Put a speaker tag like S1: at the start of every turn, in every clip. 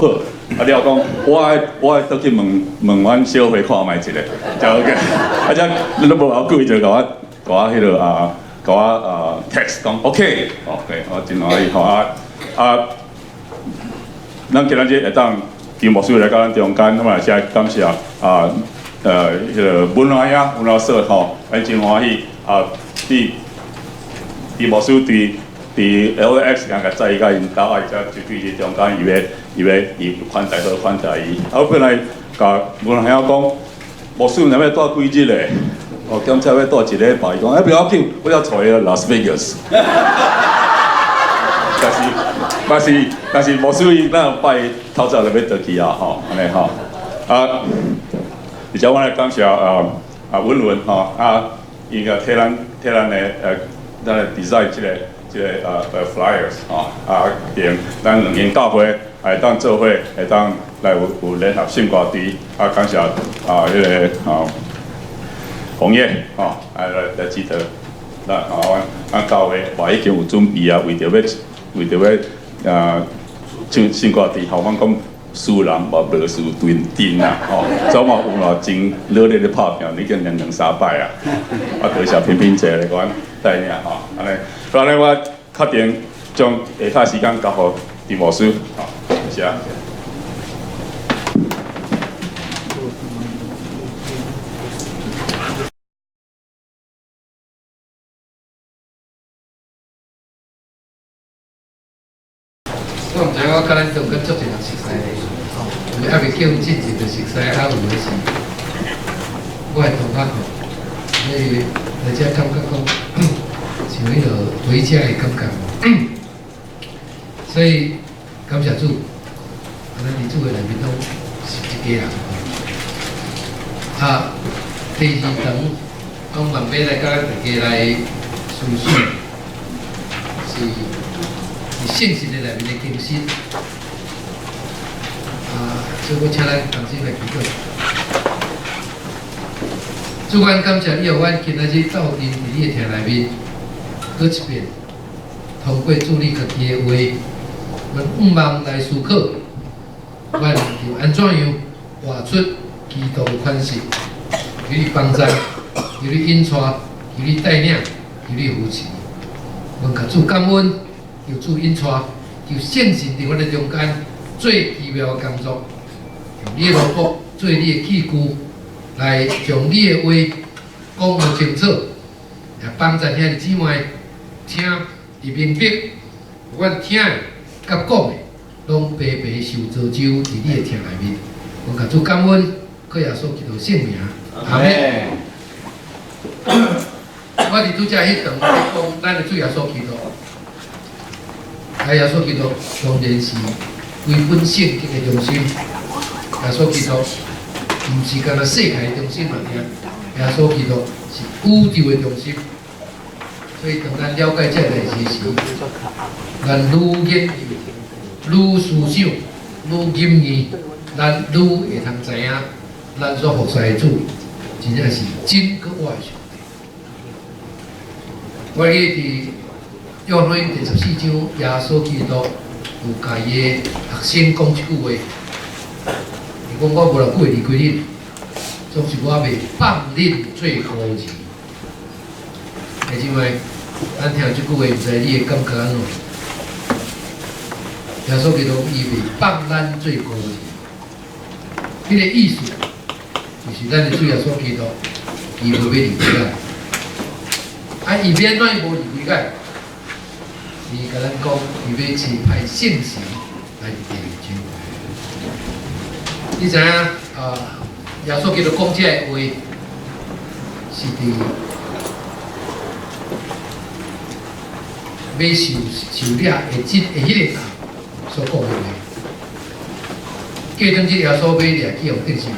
S1: 好，啊了講，我愛倒去問問阮小伙看覓一下，就 OK。啊，這你都無偌久，伊就共我彼落啊，共我啊 text 講 OK，OK，我真歡喜吼啊啊！咱今仔日會當張牧師來到咱中間，我嘛是愛感謝啊彼个文華兄、文華嫂吼，咱真歡喜啊！佇張牧師佇 LAX 共載伊到𪜶兜，啊，才就對佇中間，伊要款待好款待伊。啊，我本來共文華兄講，牧師若欲蹛幾日咧？我檢查欲蹛一禮拜，伊講欸不要緊，我要帶伊來 Las Vegas。但是牧師伊咱拜透早就欲轉去啊吼，按呢吼啊，而且我來感謝啊啊文文吼啊，伊個替咱的咱的 design 這個 flyers 吼啊，連咱兩間教會會當做伙會當來有聯合聖歌隊啊，感謝啊彼個啊紅葉吼啊來指導咱吼，阮教會嘛已經有準備啊，為著欲啊唱聖歌隊吼，阮講輸人嘛無輸陣陣啊吼，所以嘛有偌真努力咧拍拼，已經連兩三擺啊，啊多謝萍萍姐來阮帶領吼，按呢，按呢我確定將下跤時間交予陳牧師，吼，謝謝。
S2: 我毋知我佮咱中間足濟人熟似的，吼，因為猶未叫阮進前就熟似，啊有的是我的同學吼，所以來遮感覺講，像彼落回家的感覺。所以感謝主，啊，咱佇主的內面攏是一家人。啊，第二堂，講慢慢來佮咱大家來思想，是佇聖神的內面的更新。啊，所以我請咱同齊來祈禱。主，阮感謝你，予阮今仔日鬥陣佇你的廳內面，閣一遍，通過主你家己的話，阮向望來思考，阮要按怎樣活出基督的款式，求你幫助，求你引帶，求你帶領，求你扶持。阮共主感恩，求主引帶，求聖神佇阮的中間做奇妙的工作，用你的蘿蔔做你的器具，來將你的話講予清楚，也幫助兄弟姊妹聽會明白，阮聽的佮講的，攏白白受造就佇你的廳內面。阮共主感恩，靠耶穌基督聖名，阿門。我佇拄才彼段咧講，咱的主耶穌基督，啊，耶穌基督當然是規本聖經的中心。耶穌基督毋是干焦世界的中心嘛，爾，耶穌基督是宇宙的中心。所以當咱了解這代誌時，咱愈研究、愈思想、愈吟味，咱愈會通知影，咱所服侍的主，真正是真閣活的上帝。我記得佇約翰福音第14章，耶穌基督有共伊的學生講一句話，伊講我無偌久會離開恁，總是我袂放恁做孤兒。兄姊妹，咱聽這句話，毋知你會感覺按怎？耶穌基督伊袂放咱做孤兒，彼個意思就是咱的主耶穌基督，伊無欲離開咱。啊，伊欲按怎伊無離開咱？伊共咱講，伊欲差派聖神來佇地球。你知影啊？耶穌基督講這个話是佇欲受掠的這的彼个暗所講的話。過當日耶穌欲掠去予釘十架，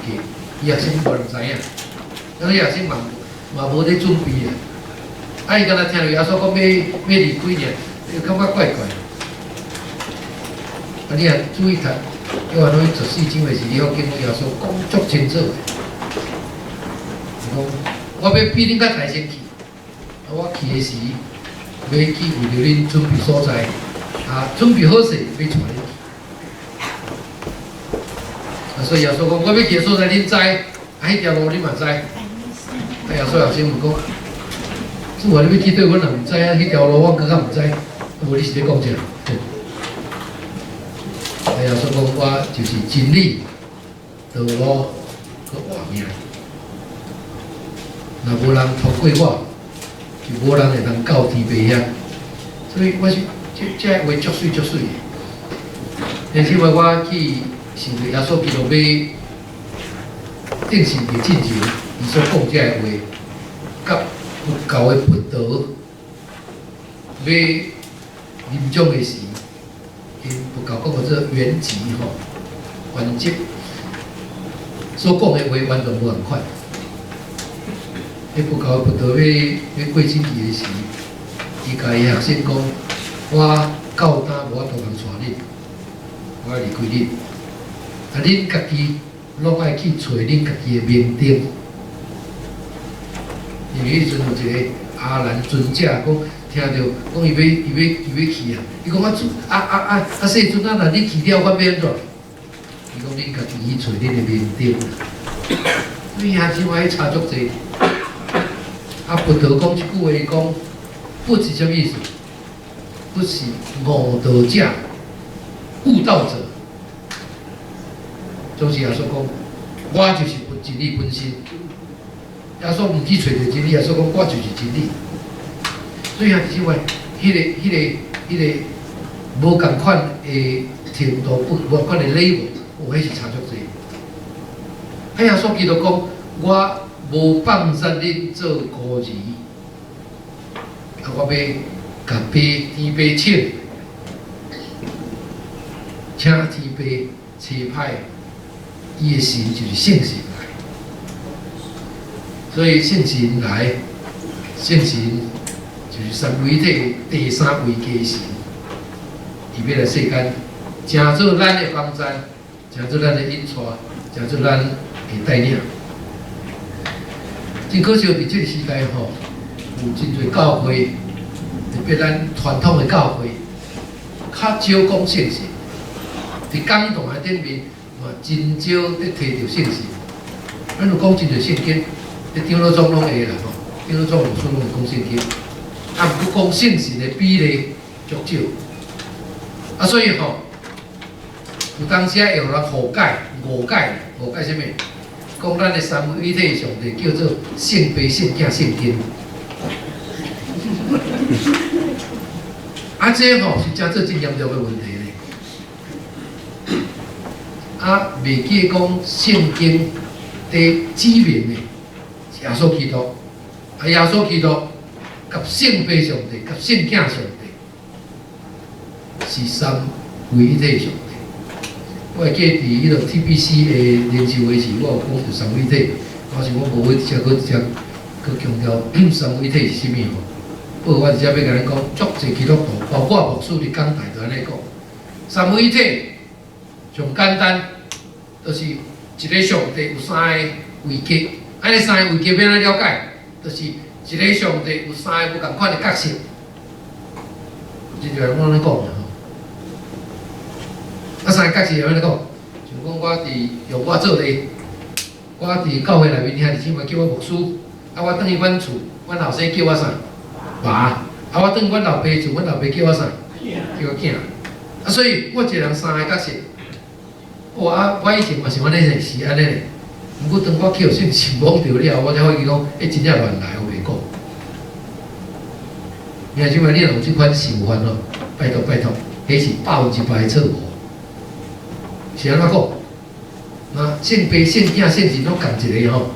S2: 伊學生無人知影，所以學生嘛無咧準備啊。啊，伊敢若聽著耶穌講欲離開爾，伊就感覺怪怪。啊，你若注意讀約翰福音14章的時，你好見耶穌講足清楚的。伊講我欲比恁較早先去，啊，我去的時，欲去為著恁準備所在，啊，準備好勢欲帶恁去。啊，所以耶穌講，我欲去的所在恁知，啊，彼條路恁嘛知。啊，耶穌學生問講，主啊，你欲去佗，阮也毋知啊，彼條路阮閣較毋知。無你是咧講啥？啊，耶穌講，我就是真理、道路、閣活命。若無人通過我，就無人會當到天父遐。所以我是這這話足媠足媠的。但是話我去想著耶穌基督欲釘十字進前，伊所講這个話，佮佛教的佛陀欲臨終的時，𪜶佛教講叫做圓寂吼，圓寂所講的話完全無仝款。彼佛教的佛陀欲欲過身去的時，伊共伊學生講：我到今無法度通帶恁，我愛離開恁。啊，恁家己攏愛去揣恁家己的明燈。因為彼陣有一個阿難尊者講，聽著講伊欲伊欲伊欲去啊，伊講啊主啊啊啊啊世尊啊，若你去了，我欲按怎？伊講恁家己去揣恁的明燈。所以兄姊妹差足濟。啊，佛陀講這句話，講佛是啥物意思？佛是悟道者、悟道者。總是耶穌講，我就是真理本身。耶穌毋去揣著真理，耶穌講我就是真理。所以兄弟姊妹，彼個、彼個、彼個無仝款的程度，無仝款的 level，有彼是差足濟。啊，耶穌基督講，我無放殺恁做孤兒，啊，我欲共爸天父請，請天父差派伊的神就是聖神來，所以聖神來，聖神就是三位一體第三位家神，伊欲來世間，成做咱的幫贊，成做咱的引帶，成做咱的帶領。真可惜，佇這個時代吼，有真濟教會，特別咱傳統的教會，較少講聖神。佇講壇的頂面嘛，真少咧提著聖神。咱有講真濟聖經，咧長老總攏會啦吼，長老總牧師攏會講聖經。啊，毋過講聖神的比例足少。啊，所以吼，有當時會予人誤解、誤解、誤解啥物？講咱的三位一體上帝叫做聖父、聖囝、聖經。啊，這吼是誠做真嚴重的問題咧。啊，袂記講聖經佇指明的是耶穌基督，啊，耶穌基督佮聖父上帝、佮聖囝上帝是三位一體上帝。我會記佇彼個 TBC 的靈修會時，我有講著三位一體，我想講無我遮閣遮閣強調三位一體是啥物吼。不過我佇遮欲共恁講，足濟基督徒，包括牧師佇講台都按呢講，三位一體上簡單，就是一个上帝有三个位格，按呢三个位格欲按怎了解？就是一个上帝有三个無仝款的角色，真濟人攏按呢講的吼。啊，三個角色按怎講？像講我佇用我做例，我佇教會內面兄弟姊妹叫我牧師，啊，我轉去阮厝，阮後生叫我啥？爸。啊，我轉去阮老爸厝，阮老爸叫我啥？叫我囝。啊，所以我一個人三個角色。哇！啊，我以前嘛是按呢是按呢咧。毋過當我去予聖神摸著了後，我才發現講，彼真正亂來，我袂講。兄弟姊妹，你若有這款想法吼，拜託拜託，彼是100%的錯誤。是按怎講？那聖父、聖囝、聖神攏仝一个吼。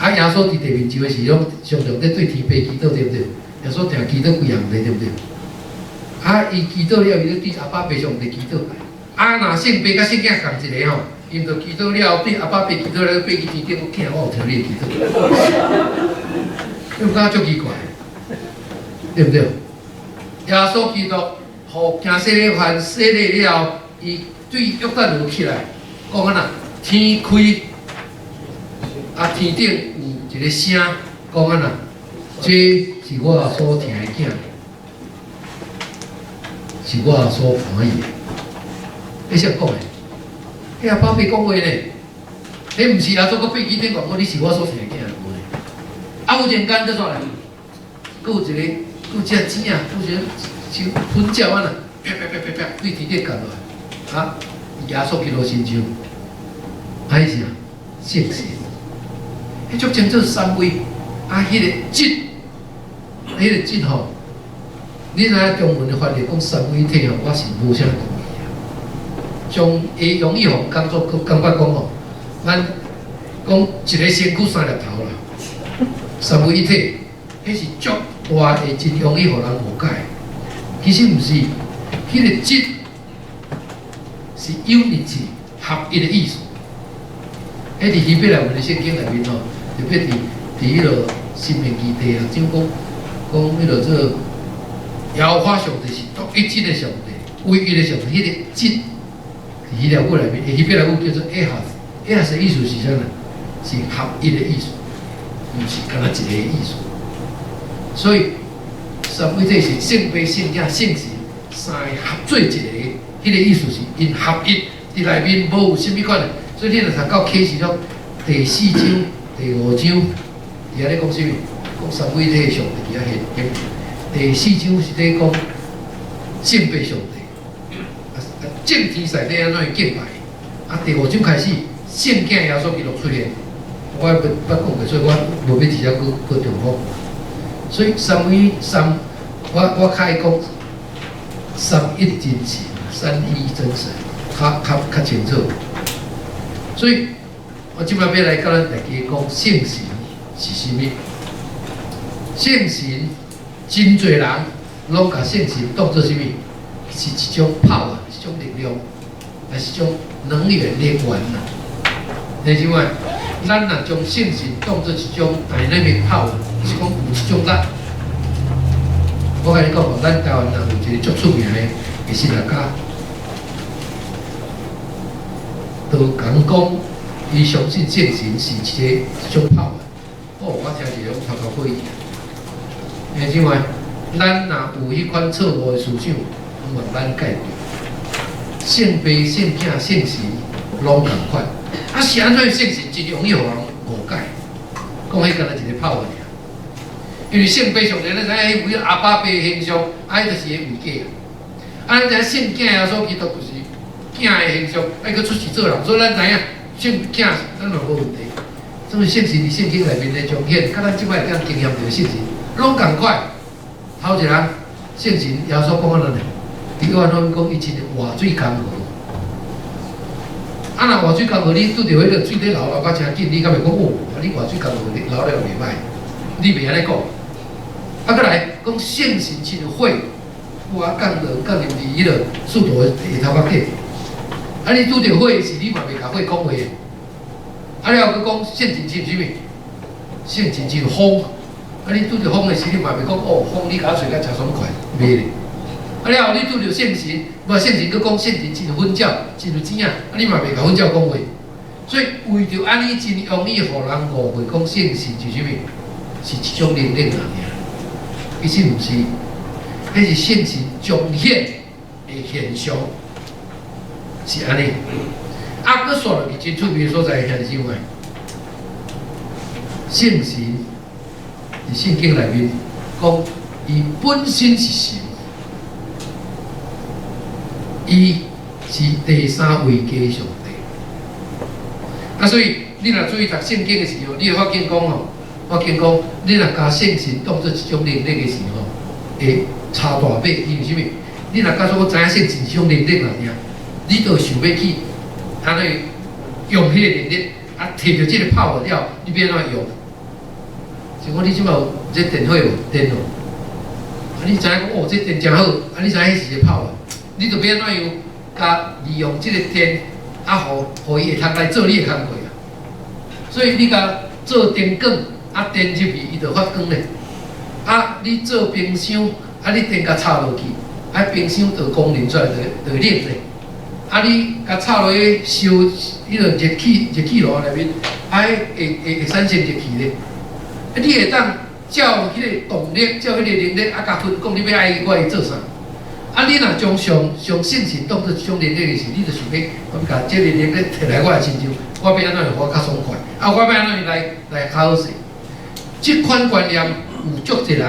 S2: 啊，耶穌佇地面上的時，攏常常咧對天父祈禱，對毋對？耶穌定祈禱幾項咧，對毋對？啊，伊祈禱了，伊就對阿爸父上帝祈禱。啊，若聖父佮聖囝仝一个吼，𪜶就祈禱了後，對阿爸父祈禱了，爬去天頂，我囝，我有聽你的祈禱。你有感覺足奇怪，對毋對？耶穌基督予行洗禮約翰洗禮了後，伊對約旦河起來，講按怎？天開，啊天頂有一个聲，講按怎？這是我所疼的囝，是我所歡喜的。彼誰講的？彼阿爸伯講話呢，彼毋是耶穌閣爬起頂懸講你是我所生的囝，無呢。啊，有陣間閣煞來，閣有一個，閣有隻錢啊，閣有一個像噴鳥按呢，啪啪啪啪啪，對天頂降落來，啊，耶穌基督身上，啊，彼是啥？聖神，彼足清楚三位，啊，彼個質吼，你知影中文的翻譯講三位一體吼，我是無啥同意啊。將會容易予人做感覺講吼，咱講一个身軀三粒頭啦，三位一體，彼是足大的，真容易予人誤解。其實毋是，彼個質是 unity 合一的意思。彼佇希伯來文的聖經內面吼，特別佇彼個申命記第六章講講彼個做耶和華上帝是獨一真的上帝，唯一的上帝。彼個質佇希臘語內面，希伯來語叫做 echad，echad 的意思是啥呢？是合一的意思，毋是干焦一个意思。所以三位一體是聖父、聖子、聖神三个合做一個，彼個意思是𪜶合一，佇內面無有啥物款的。所以你若讀到啟示錄第四章、第五章，佇遐咧講啥物？講三位一體的上帝佇遐現現。第四章是咧講聖父上帝，啊，眾天使咧按怎去敬拜？啊，第五章開始，聖子耶穌基督出現。我捌捌講過，所以我無欲佇遮閣閣重複。所以三位三，我較愛講三一真神，三一真神，較較較清楚。所以，我這擺欲來佮咱大家講聖神是啥物？聖神真濟人攏共聖神當做啥物？是一種 power，一種力量，還是一種能源能源啊？你這擺，咱若將聖神當做一種 dynamic power，是講有一種力。我共你講，咱台灣人有一個足出名的神學家，都共講，伊相信聖神是一個一種 power。哦，我聽者攏頭殼火去。因為咱若有彼款錯誤的思想，攏慢慢改變。聖父、聖子、聖神攏仝款。啊，是按怎聖神真容易予人誤解，講彼敢若一個 power 爾。因為聖父上帝，咱知影彼有阿爸爸形象，啊，彼就是伊位格啊。啊，咱知影聖子耶穌基督就是囝的形象，啊，閣出世做人，所以咱知影聖子咱嘛無問題。所以聖神佇聖經內面的彰顯，佮咱這擺會當經驗著聖神攏仝款。頭一人聖神耶穌講按怎呢？佇約翰福音講，伊親像活水江河。啊，若活水江河，你拄著彼个水咧流流甲誠緊，你敢會講哦？啊，你活水江河流了袂歹，你袂按呢講。啊，閣來講聖神親像火，哇，降落降入佇彼个使徒的頭殼頂。啊，你拄著火時，你嘛袂共火講話。啊，了後閣講聖神親像啥物？聖神親像風。啊，你拄著風的時，你嘛袂講哦，風你共我吹甲誠爽快，袂咧。啊，了後你拄著聖神，無聖神閣講聖神親像粉鳥，親像錢仔，啊，你嘛袂共粉鳥講話。所以為著按呢真容易予人誤會，講聖神是啥物？是一種能力爾。其實毋是，彼是聖神彰顯的現象，是按呢。啊，閣煞落去真趣味的所在，兄弟姊妹，聖神佇聖經內面講，伊本身是神，伊是第三位格上帝。啊，所以你若注意讀聖經的時候，你會發現講吼，發現講，你若共聖神當做一種能力的時候，會差大碼，因為啥物？你若假說我知影聖神是一種能力爾，你就想欲去，按怎用彼个能力，啊，摕著這个 power 了，你欲按怎用？像講你這擺有這電火無？電無？啊，你知影講哦，這電誠好，啊，你知影彼是一个 power，你就欲按怎樣？共利用這个電，啊，予伊會通來做你的工課啊。所以你共做燈管，啊，電入去，伊就發光咧。啊，你做冰箱，啊，你電共插落去，啊，冰箱就功能出來就冷咧。啊，你共插落去燒，彼个熱氣爐內面，啊，會產生熱氣咧。啊，你會當照彼个動力，照彼个能力，啊，共分講你欲愛我愛做啥？啊，你若將上上聖神當做一種能力的時，你就想欲，我欲共這个能力提來我的身上，我欲按怎樣予我較爽快？啊，我欲按怎樣來來較好勢？這款觀念有足濟人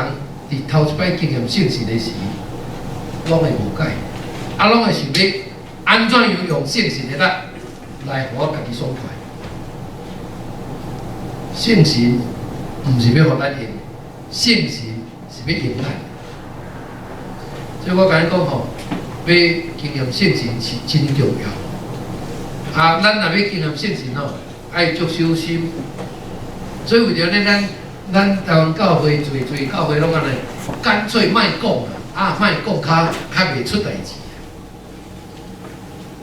S2: 佇頭一擺經驗聖神的時，攏會誤解，啊，攏會想欲按怎樣用聖神的力來予我家己爽快。聖神毋是欲予咱用，聖神是欲用咱。所以我共你講吼，欲經驗聖神是真重要。啊，咱若欲經驗聖神吼，愛足小心。所以為著呢，咱台灣教會濟濟教會攏按呢，乾脆莫講啊，莫講較較袂出代誌。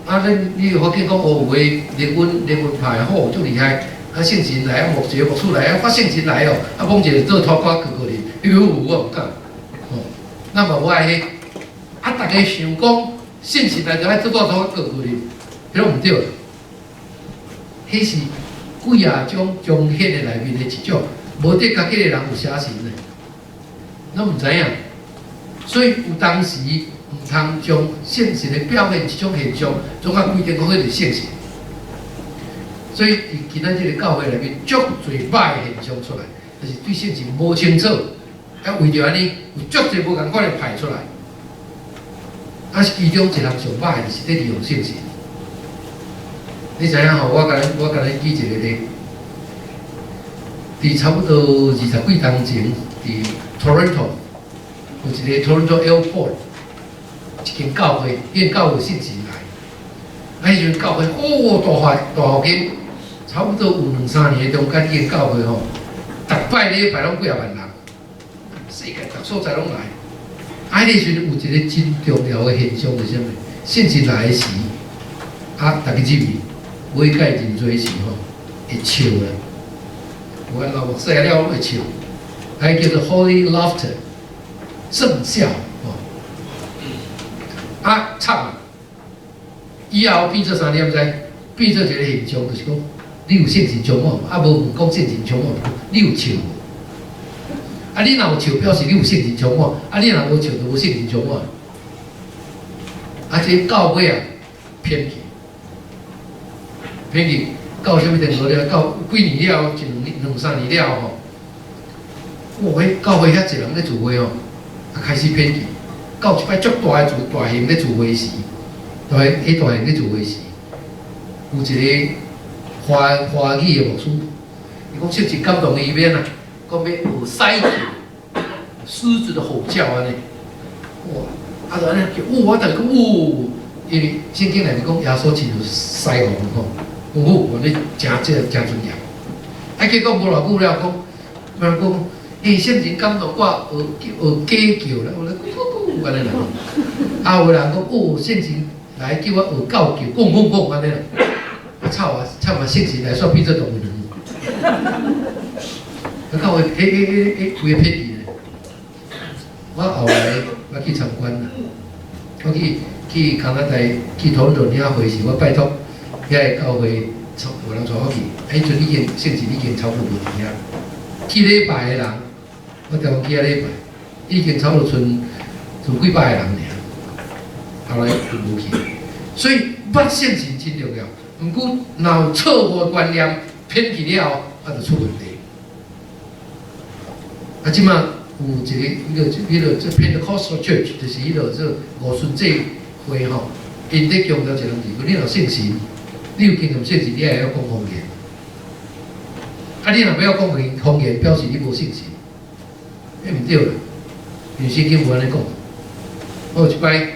S2: 啊，你會發現講哦，有的靈恩派好足厲害，啊聖神來啊，牧者牧師來啊，發聖神來哦，啊講一個倒拖歌過過去，哎喲，我毋敢，吼，咱嘛無愛彼，啊，逐家想講聖神來就愛倒拖歌過過去，彼攏毋對。彼是幾仔種彰顯的內面的一種，無得家己的人有邪神的，攏毋知影。所以有當時毋通將聖神的表現一種現象，總較規定講彼就是聖神。所以佇今仔這个教會內面，足濟歹的現象出來，就是對聖神無清楚，啊為著按呢，有足濟無仝款的派出來。啊，其中一項上歹的就是咧利用聖神。你知影吼？我共你舉一個例，佇差不多二十幾冬前，佇 Toronto 有一個 Toronto Airport 一間教會，彼間教會聖神來，啊，彼時陣教會哦大發大復興，差不多有兩三年的中間，彼間教會吼，逐擺禮拜攏幾仔萬人，世界逐所在攏來。啊，彼个時陣有一個真重要的現象是啥物？聖神來的時，啊，逐家入去，尾擺認罪時吼，會笑啦。有啊，老牧師了會笑，彼叫做 Holy Laughter，聖笑吼。啊，慘啊！以後變做啥你毋知？變做一個現象，就是講你有聖神充滿，啊無問講聖神充滿，你有笑無？啊，你若有笑，表示你有聖神充滿；啊，你若無笑，就無聖神充滿。啊，這到尾啊，偏去，偏去到啥物程度了？到幾年了，一兩年、兩三年了吼，哇！彼教會遐濟人咧聚會吼，啊開始偏去。到一擺足大的聚大型咧聚會時，大彼大型咧聚會時，有一個華華語的牧師，伊講聖神感動伊欲按怎，講欲學獅叫，獅子的吼叫按呢，哇！啊就按呢叫，哇！我逐家講，哇！因為聖經內面講耶穌親像獅王吼，有好，你誠這誠尊嚴。啊，結果無偌久了，講，人講，欸，聖神感動我學學雞叫啦，我咧咕咕咕按呢啦。啊，有人講，哦，聖神來叫我學狗叫，汪汪汪按呢啦。啊，臭啊，臭啊！聖神來煞變做動物園。啊，教會，彼彼彼彼規个偏去咧。我後來我去參觀啦，我去加拿大去討論遐會時，我拜託遐个教會有人帶我去，彼陣已經聖神已經差不多無佇遐。去禮拜的人，我台灣去遐禮拜，已經差不多賰賰幾百個人爾，後來就無去。所以捌聖神真重要，毋過若有錯誤觀念偏去了後，啊，就出問題。啊，這馬有一個彼個這 Pentecostal Church，就是彼個這五旬節會吼，𪜶咧強調一個問題，你若聖神，你有經驗聖神，你也會曉講方言。啊，你若欲曉講方言，表示你無聖神，彼毋對啦，因為聖經無按呢講。我有一擺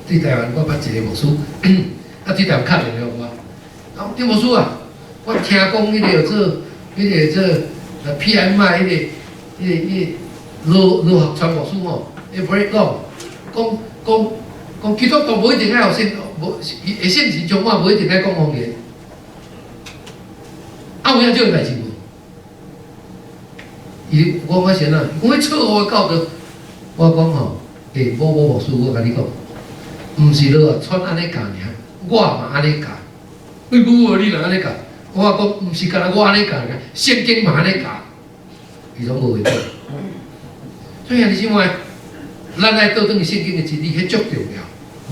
S2: 佇台灣，我捌一個牧師，啊，佇台灣敲電話予我，啊，丁牧師啊，我聽講彼個做，彼個做 PMI 彼個羅羅學川牧師吼，伊無咧講，講講講基督徒無一定愛予聖，無會聖神充滿，無一定愛講方言。啊，有影這個代誌無？伊我講啥啊？講彼錯誤的教導，我講吼，欸，某某牧師，我共你講，毋是羅學川按呢教爾，我嘛按呢教。欸，無你若按呢教，我講毋是干焦我按呢教爾，聖經嘛按呢教，伊攏無話講。所以兄弟姊妹，咱愛倒轉去聖經的真理，彼足重要，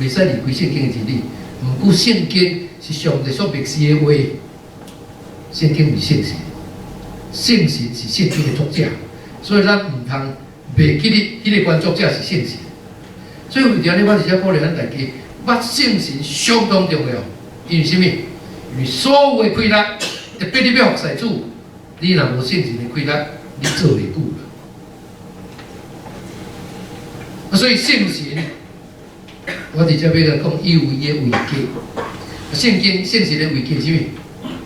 S2: 袂使離開聖經的真理。毋過聖經是上帝所默示的話，聖經毋是聖神，聖神是聖經的作者，所以咱毋通袂記得彼个原作者是聖神。所以為著按呢，我佇遮鼓勵咱大家，捌聖神相當重要。因為啥物？因為所有的氣力，特別你欲服侍主，你若無聖神的氣力，你做袂久啦。啊，所以聖神，我佇遮欲來講，伊有伊的位格。聖經聖神的位格是啥物？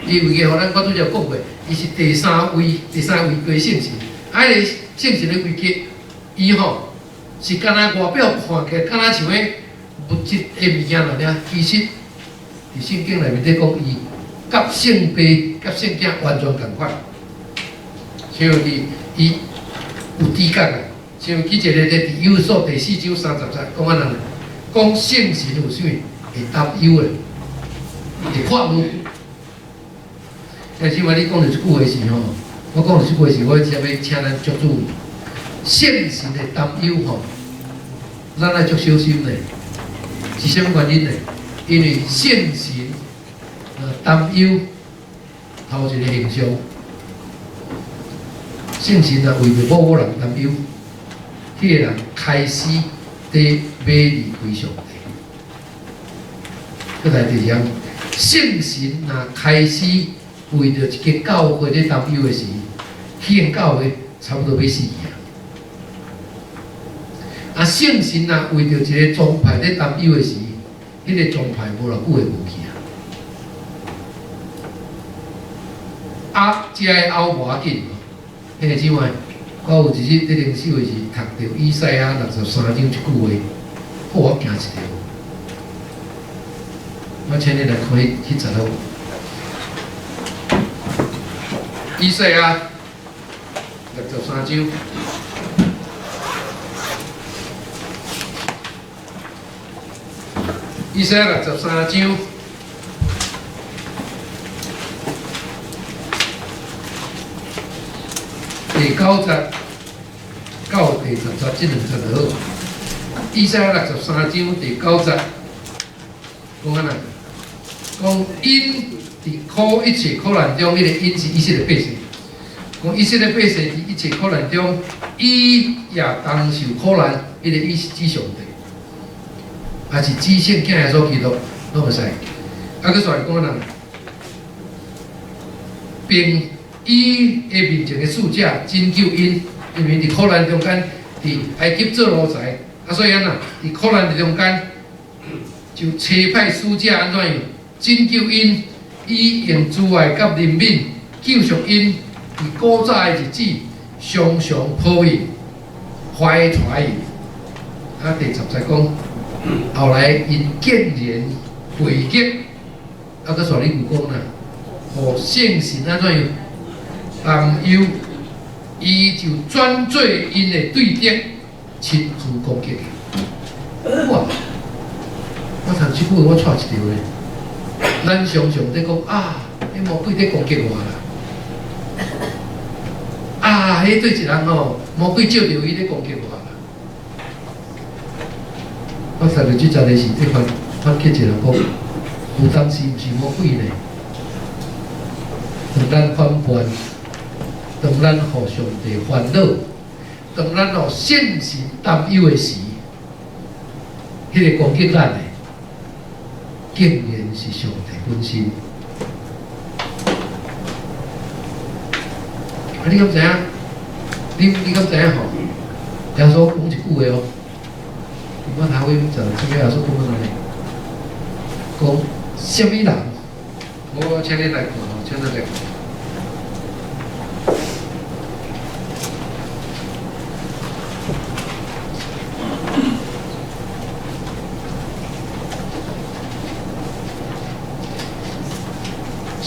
S2: 伊位格，予咱我拄才講過，伊是第三位，第三位格聖神。啊，彼個聖神的位格，伊吼是敢若外表看起來，敢若像彼物質的物件爾爾，其實佇聖經內面咧講，伊佮聖父、佮聖囝完全仝款，像伊伊有知覺啊。像舉一個咧，佇以弗所第四章三十節講按怎呢？講聖神有啥物會擔憂的，會看無？但是嘛，你講著這句話時吼，我講著這句話時，我才欲請咱足注意，聖神的擔憂吼，咱愛足小心咧。是啥物原因呢？因為聖神擔憂頭一个形象，聖神若為著某某人擔憂，彼個人開始佇欲離開上帝。閣來第二項，聖神若開始為著一間教會咧擔憂的時，彼間教會差不多欲死去啊！啊，聖神若為著一个宗派咧擔憂的時，彼個宗派無偌久會無去啊！啊，這个拗無要緊，兄弟姊妹，我有一日佇靈修的時，讀著以賽亞六十三章這句話，予我驚一跳。我請你來看彼節好無？以賽亞六十三章。以賽亞六十三章第九節到第十節，這兩節就好。以賽亞六十三章第九節講按怎？講𪜶佇苦一切苦難中，彼個𪜶是以色列百姓。講以色列百姓佇一切苦難中，伊也同受苦難，彼個伊是指上帝，還是指聖囝耶穌基督，攏會使。啊，閣煞來講按怎？並以伊面前的使者拯救𪜶，因為佇苦難中間，佇埃及做奴才，啊，所以按怎？佇苦難中間，就差派使者按怎樣拯救𪜶，伊用慈愛佮憐憫救贖𪜶，佇古早的日子常常抱𪜶，懷揣𪜶。啊，第十節講，後來𪜶竟然背逆，啊，閣煞你有講啦，予聖神按怎樣擔憂，伊就轉做𪜶的對敵，親自攻擊。哇！我讀這句話我掣一跳咧。咱常常佇講啊，彼魔鬼佇攻擊我啦。啊，彼對一人吼，魔鬼借著伊咧攻擊我啦。我讀著這節的時，佇反反擊一人講，有當時毋是魔鬼呢。當咱反叛，當咱予上帝煩惱，當咱予聖神擔憂的時，彼個攻擊咱的，竟然是上帝本身。啊，你敢知影？你敢知影吼？耶穌講一句話哦，我頭先就這個耶穌講按怎呢？講啥物人？我請你來看吼，請你來看。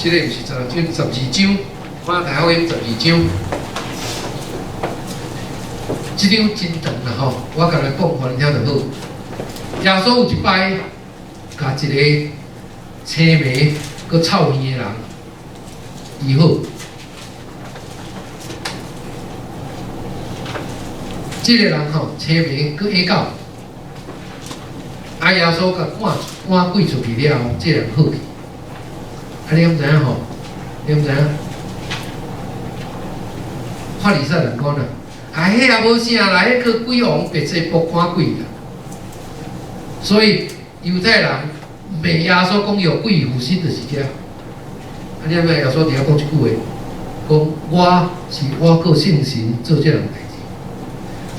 S2: 這個毋是十章，十二章，馬太福音十二章，這章真長啦吼，我共你講，予恁聽就好。耶穌有一擺，共一个青盲閣臭耳的人醫好。這這个人吼，清明閣下到，啊耶穌共趕趕鬼出去了後，這个人好去。啊，你敢知影吼？你敢知影？法利賽人講啦，啊，彼也無啥啦，彼個鬼王別濟卜趕鬼啦。所以猶太人罵耶穌講有鬼附身就是這。啊，你知影耶穌佇遐講一句話，講我是我靠聖神做這項代誌。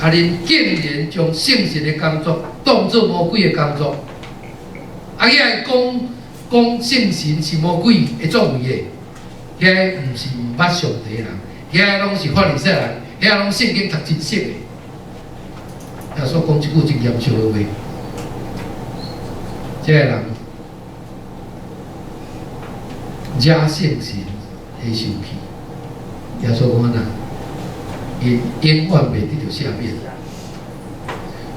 S2: 啊，恁竟然將聖神的工作當做魔鬼的工作，啊，遐講講聖神是魔鬼的作為的，遐毋是毋捌上帝的人，遐攏是法利賽人，遐攏聖經讀真熟的。耶穌講一句真嚴肅的話，這个人惹聖神會生氣。耶穌講按怎？𪜶永遠袂得著赦免。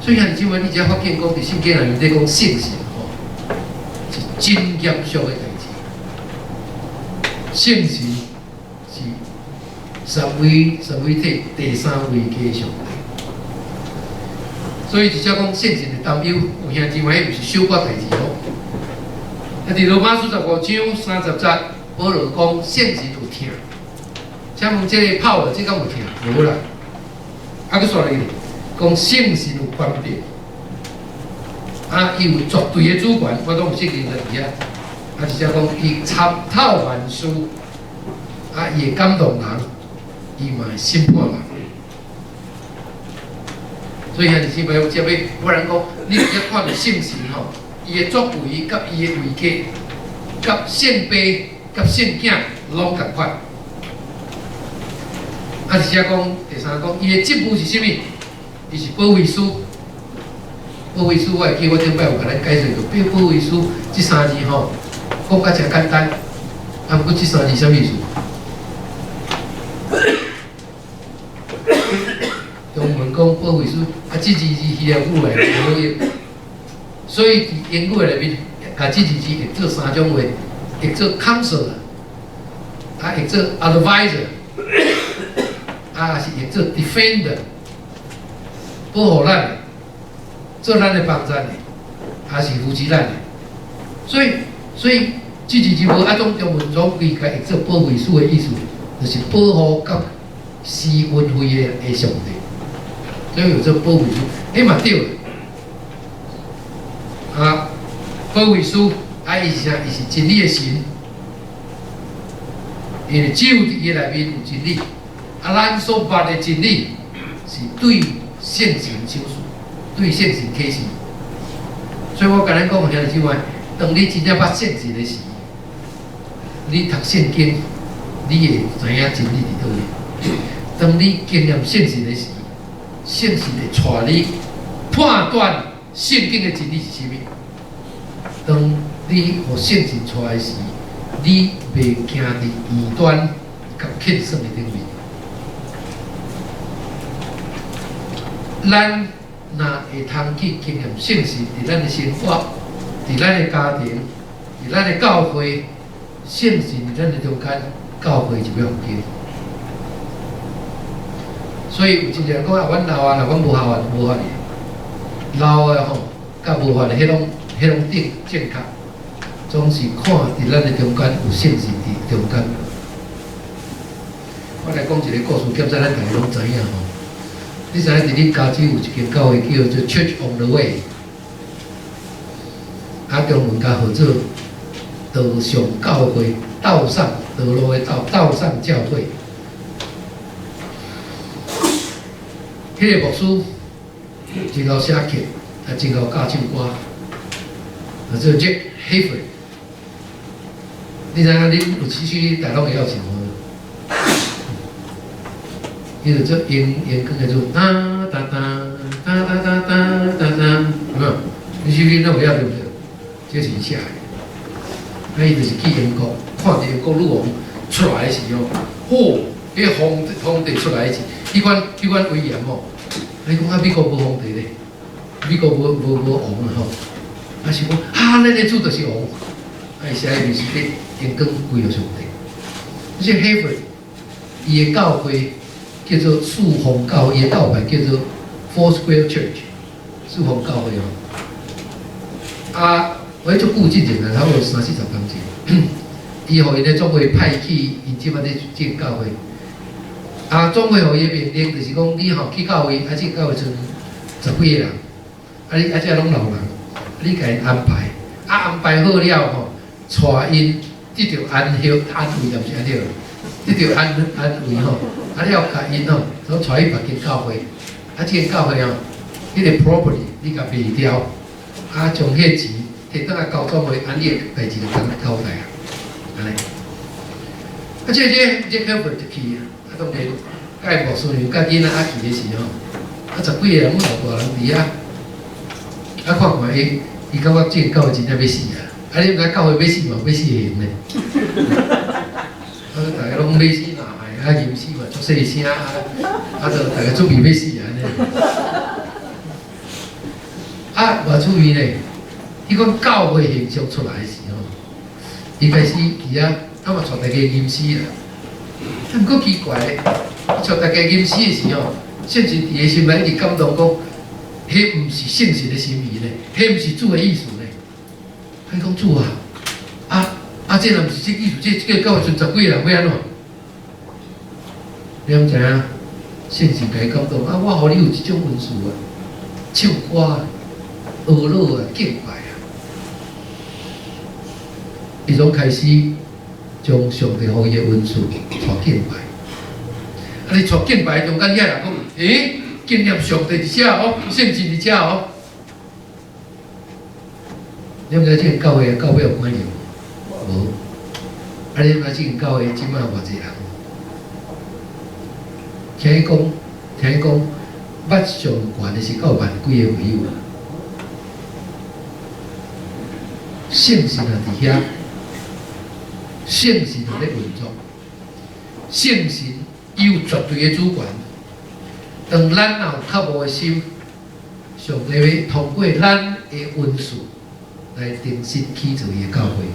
S2: 所以兄弟姊妹，你才發現講，佇聖經內面咧講聖神吼，是真嚴肅的代誌。聖神是三位一體第三位的上帝。所以直接講聖神的擔憂，有兄弟姊妹，彼毋是小可代誌哦。啊，佇羅馬書15章30節，保羅講聖神有疼。請問這个泡的，這敢有疼？無啦。啊，閣煞落去，講聖神有權柄，啊，伊有絕對的主權，我攏有聖經在佇遐。啊，直接講伊參透萬事，啊，伊會感動人，伊嘛會審判人。所以兄弟姊妹，我這欲我人講，你直接看著聖神吼，伊的作為佮伊的位格，佮聖爸、佮聖囝攏仝款。啊，直接講第三講，伊的職務是啥物？伊是保惠師。保惠師，我會記我頂擺有共咱解釋過，保惠師這三字吼，講甲誠簡單，啊，毋過這三字啥物意思？中文講保惠師，啊，這二字希臘語來無好譯，所以佇英語內面，共這二字譯做三種話，譯做 counselor，啊，譯做 advisor，啊，是譯做 defender，保護咱的，做咱的幫贊的，還是扶持咱的。所以這二字無啊種中文總歸共譯做保惠師的意思，就是保護佮施恩惠的上帝。所以叫做保惠師，彼嘛對。啊，保惠師啊，伊是啥？伊是真理的神，因為只有佇伊內面有真理。啊，咱所捌的真理是對聖神啟示，對聖神啟示。所以我共恁講，兄弟姊妹，當你真正捌聖神的時，你讀聖經，你會知影真理佇佗位。當你經驗聖神的時，聖神會帶你判斷聖經的真理是啥物。當你予聖神帶的時，你袂行佇異端佮騙算的頂面。咱若會通去經驗聖神佇咱的生活，佇咱的家庭，佇咱的教會，聖神佇咱的中間，教會就欲復興。所以有真濟人講啊，阮老啊，阮無效啊，無法的。老的吼，佮無法的，彼攏正正確，總是看佇咱的中間有聖神佇中間。我來講一個故事，兼且咱大家攏知影吼。你知影佇恁加州有一間教會叫做 Church on the Way，啊，中文共號做道上教會，道上道路的道，道上教會。彼个牧師真𠢕寫曲，也真𠢕教唱歌，叫做 Jack Hayford。你知影恁有次去大陸會曉唱無？伊就做英英語叫做噠噠噠噠噠噠噠噠，有無？你是恁攏會曉對毋對？這是伊寫的。啊，伊就是去英國，看著英國女王出來的時候，嚯！彼個皇帝出來的時，彼款威嚴哦。你講啊，美國無皇帝咧，美國無王啊吼。啊是講啊，咱的主就是王。啊，伊寫的就是咧榮光歸予上帝。這 Hayford，伊的教會叫做四方教會，伊的教派叫做 Four Square Church，四方教會吼。啊，我足久之前啊，差不多三四十年前，伊予𪜶的總會派去𪜶這擺咧這教會。啊，總會予伊的命令就是講，你吼去教會，啊，這教會剩十幾个人，啊你啊這攏老人，你共𪜶安排，啊安排好了吼，帶𪜶得著安息安慰，毋是安息，得著安安慰吼，啊了共𪜶吼，總帶去別間教會，啊這間教會吼，彼個 property 你共賣掉，啊將彼個錢提轉來交總會，按你的代誌就通交代啊，按呢。啊，這 Helper 就去啊，啊當然，佮牧師娘佮囡仔啊去的時吼，啊十幾个人攏老大人佇遐，啊看看伊，伊感覺這間教會真正欲死啊！啊你毋知教會欲死嘛，欲死會用咧。啊，逐家攏欲死若害，啊吟詩嘛足細聲，啊啊就逐家準備欲死啊按呢。啊，偌趣味咧！彼款教會形象出來的時吼，伊開始佇遐，啊嘛帶大家吟詩啦。啊，毋過奇怪咧，帶大家吟詩的時吼，聖神佇伊心內一直感動講，彼毋是聖神的心意咧，彼毋是主的意思咧。伊講主啊，啊啊，這若毋是這意思，這這個教會剩十幾个人欲按怎？你敢知影？聖神共伊感動啊！我予你有這種恩賜啊，唱歌啊，學樂啊，敬拜啊。伊從開始將上帝予伊的恩賜帶敬拜。啊，你帶敬拜中間，遐人講，欸，經驗上帝佇遮哦，聖神佇遮哦。你毋知這間教會到尾有關係無？啊，你毋知這間教會這擺有偌濟人？聽伊講，聽伊講，捌上懸的是到萬幾个會友啊！聖神也佇遐，聖神佇咧運作，聖神伊有絕對的主權。當咱若有渴慕的心，上帝會通過咱的恩賜來重新起造伊的教會。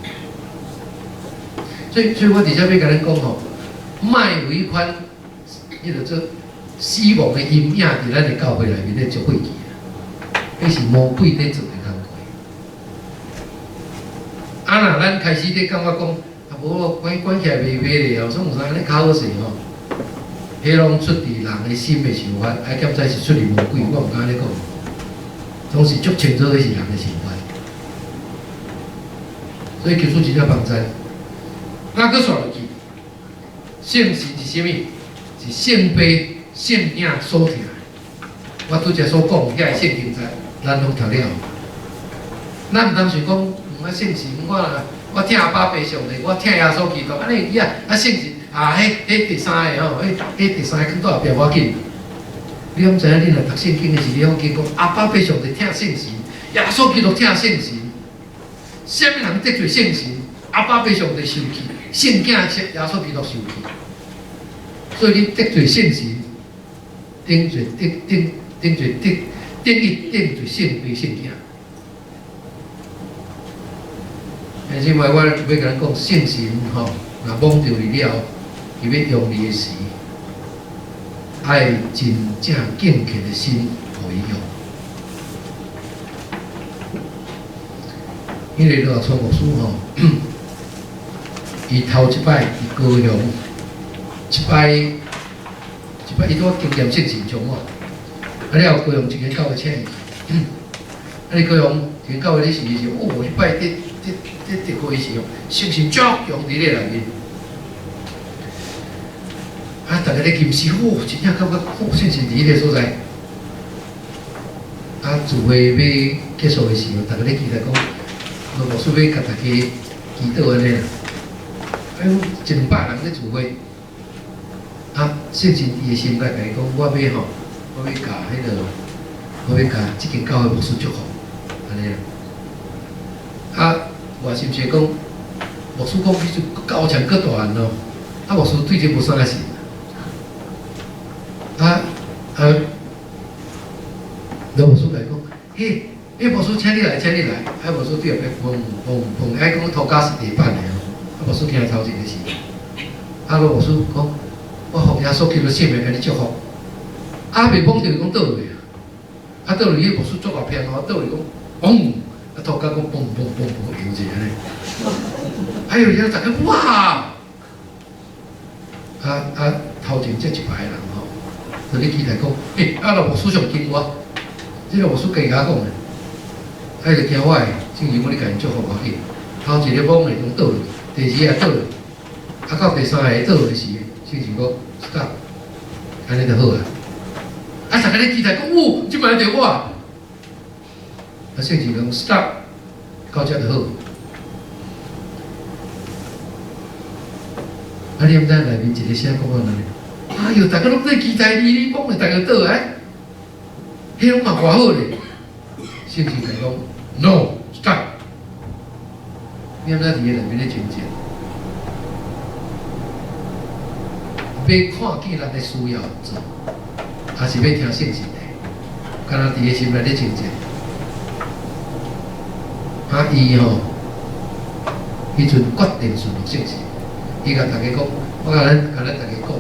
S2: 所以我佇遮欲共咱講吼，莫有彼款，彼個做死亡的陰影佇咱的教會內面咧做火氣啊！彼是魔鬼佇做的工課。啊，若咱開始佇感覺講，啊無關關起來袂袂咧哦，總有啥按呢較好勢吼。彼攏出佇人的心的想法，啊，敢知是出佇魔鬼，我毋敢按呢講。總是足清楚，彼是人的想法。所以求主真正幫助。那閣煞落去，聖神是啥物？是聖父、聖囝所疼的。我拄才所講遐个聖經節，咱攏讀了。咱毋通想講，啊聖神，我若我疼阿爸爸上帝，我疼耶穌基督，按呢會記啊？啊聖神啊，彼彼第三个吼，彼彼第三个囥佇後壁無要緊。你敢知影？你若讀聖經的時，你攏記講阿爸爸上帝疼聖神，耶穌基督疼聖神。啥物人得罪聖神？阿爸爸上帝生氣，聖囝耶穌基督生氣。所以你得罪聖神，等於得等等於得等於得罪聖父聖囝。但是我欲共咱講聖神吼，若摸著你了，伊欲用你的時，愛真正敬虔的心予伊用。因為羅聰牧師吼，伊頭一擺佇高雄，一擺一擺伊拄仔經驗聖神充滿，啊了後高雄一間教會請伊去，啊佇高雄一間教會咧時時，哦，彼擺佇佇佇得會時吼，聖神足強佇咧內面，啊，逐家咧吟詩，哦，真正感覺，哦，聖神佇彼个所在，啊，聚會欲結束的時候，逐家咧期待講，羅牧師欲共大家祈禱按呢啦，哎喲，一兩百人咧聚會，啊，聖神佇伊心內共伊講，我欲吼，我欲共彼个，我欲共這間教會牧師祝福，按呢啦，啊，我是毋是講，牧師講彼陣高牆閣大漢咯，啊，牧師對這無啥信，啊啊，羅牧師共伊講，嘿。欸，牧師請你來，請你來。啊，牧師對後壁砰砰砰，愛講塗跤是地板的吼。啊，牧師徛頭前的時，啊，羅牧師講，我奉耶穌基督聖名共你祝福。啊，袂摸著講倒落啊。啊，倒落去牧師足夠偏吼，倒落去講，嘣，啊，塗甲講嘣嘣嘣嘣搖者按呢。哎喲，遐逐家哇！啊啊，頭前這一排人吼，就咧期待講，欸，啊，羅牧師上驚我，這個牧師家己共我講的，啊，伊就驚我的，正如我咧共𪜶祝福無要緊，頭一个摸的攏倒落，第二個倒落，啊，到第三个倒落時，聖神講 stop，按呢就好啊。啊，逐家咧期待講，哦，這擺著我，啊，聖神講 stop，到這就好。啊，你毋知內面一个聲講按呢？哎喲，逐家攏咧期待你，你講會逐家倒來，彼攏嘛偌好咧。聖神共講，no，stop。你毋知佇個內面咧真正，欲看見人的需要做，抑是欲聽聖神的？敢若佇個心內咧真正。啊，伊吼，彼陣決定順服聖神。伊共逐家講，我共咱逐家講，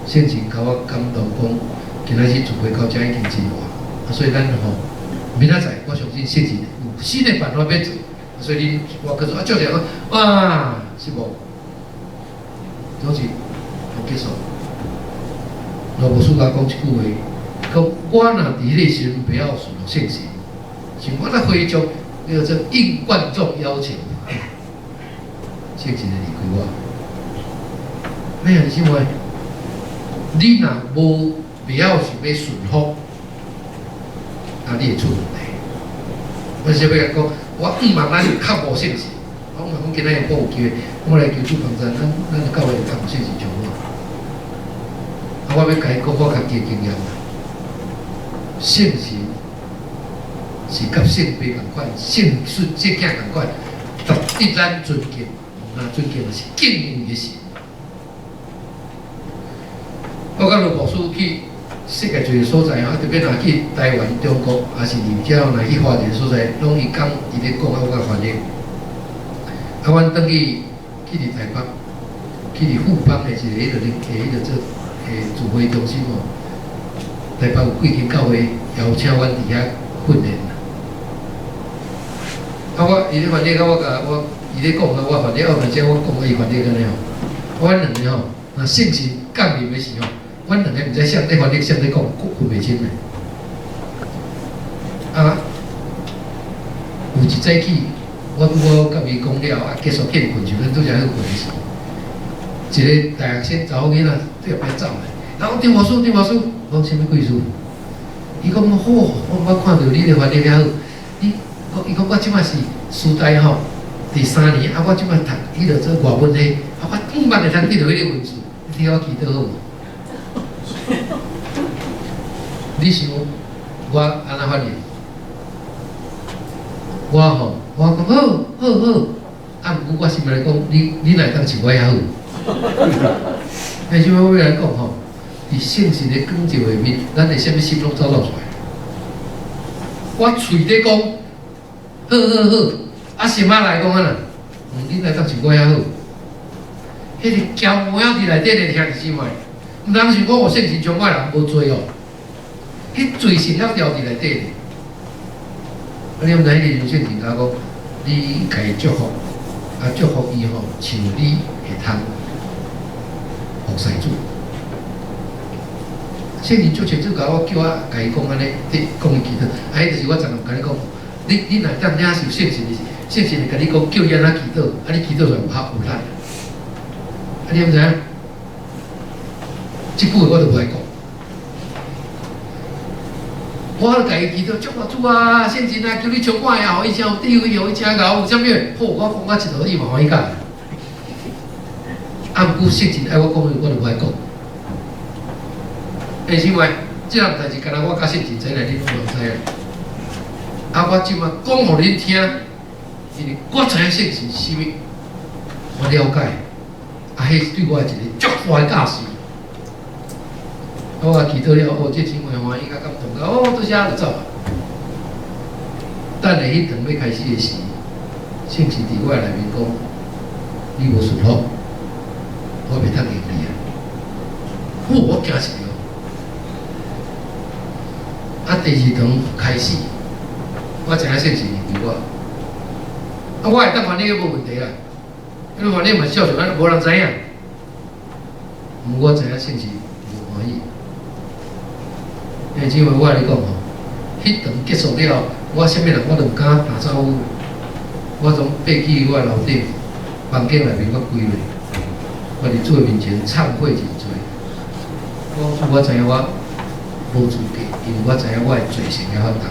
S2: 聖神共我感動講，今仔日聚會到遮已經真晏，啊，所以咱吼明仔載，我相信聖神有新的辦法欲做，所以恁我閣說啊，照常講，哇，失望，總是無結束。羅牧師共我講一句話，講我若佇彼个時陣袂曉順服聖神，像我若回將叫做應觀眾邀請，聖神會離開我。咩啊？姊妹，你若無袂曉想欲順服，啊，你會出問題。我是欲共講，我向望咱較無聖神，我向望講今仔日閣有機會，我來求主幫助咱，咱的教會較無聖神上好。啊，我欲共伊講我家己的經驗啦。聖神是佮聖父仝款，聖孫聖囝仝款，值得咱尊敬，毋但尊敬，是敬畏的神。我佮羅牧師去世界濟個所在啊，特別若去台灣、中國，抑是佇遮若去華人所在，攏伊講伊咧講啊，我共翻譯。啊，阮轉去去佇台北，去佇富邦的一個彼个彼个做指揮中心哦。台北有幾間教會邀請阮佇遐訓練。啊，我伊咧翻譯，啊，我共我伊咧講啊，我翻譯，後面這我講，伊翻譯按呢吼。阮兩个吼，若聖神降臨的時候，阮兩個毋知啥咧翻譯，啥咧講，分袂清的。啊，有一早起，我拄好共伊講了，啊，結束去睏，就咱拄才去睏的時，一个大學生查某囡仔對後壁走來，然後丁牧師，丁牧師，我講啥物鬼事？伊講好，我我看著你咧翻譯遐好，你，伊講我這擺是師大吼第三年，啊，我這擺讀彼个做外文系，啊，我向望會通得著彼个文字，你替我祈禱好無？你想我按怎反應？我吼，我講好，好好，啊，毋過我心內講，你你若會當像我遐好。但是我欲來講吼，佇聖神的光照下面，咱的啥物心攏走走出來。我喙咧講，好好好，啊心仔內講按怎？嗯，你若會當像我遐好。彼个驕傲佇內底咧，兄弟姊妹，毋通想講我聖神充滿人無罪哦。彼罪性猶牢佇內底咧。啊，你毋知彼个時陣聖神共我講，你共伊祝福，啊祝福伊吼，像你會通服侍主。聖神足清楚共我叫我共伊講按呢，你講伊祈禱，啊，彼就是我昨昏共你講，你你若當領受聖神的，聖神會共你講叫你按怎祈禱，啊，你祈禱就有效有力。啊，你毋知影？這句話我就無愛講。我共伊祈禱，祝福主啊，聖神啊，求你充滿啊，予伊真有智慧，予伊真𠢕，有啥物？好，我講甲一路，伊嘛歡喜甲。啊，毋過聖神愛我講的，我就無愛講。欸，是因為這項代誌，敢若我佮聖神在內，恁攏無知影。啊，我這擺講予恁聽，因為我知影聖神是啥物，我了解。啊，彼是對我一個足大的教示。我祈禱了，哦，這姊妹歡喜甲感動，哦，多謝就走啊。等下彼堂欲開始的時，聖神佇我內面講，你無順服，我袂當用你啊。哦，我驚一跳。啊，第二堂開始，我知影聖神伫我，啊，我會當翻譯無問題啦，因為翻譯嘛照常，無人知影。我知影聖神無歡喜，因為姊妹我共你講吼，彼堂結束了，我啥物人我都毋敢打招呼，我總爬去我樓頂房間內面，我跪落，我佇主的面前懺悔認罪。我講我知影我無資格，因為我知影我的罪性遐反重。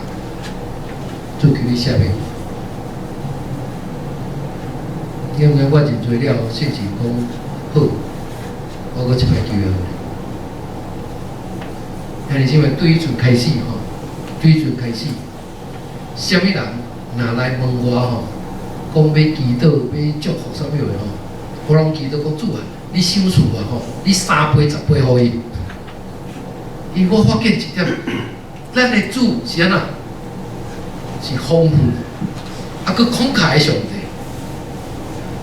S2: 主求你赦免。因為我認罪了，聖神講好，我閣一擺機會予你。兄弟姊妹，對彼陣開始吼，對彼陣開始，啥物人若來問我吼，講欲祈禱、欲祝福啥物話吼，我攏祈禱講主啊，你賞賜我吼，你3倍、10倍予伊。因為我發現一點，咱的主是按怎？是豐富，啊，閣慷慨的上帝。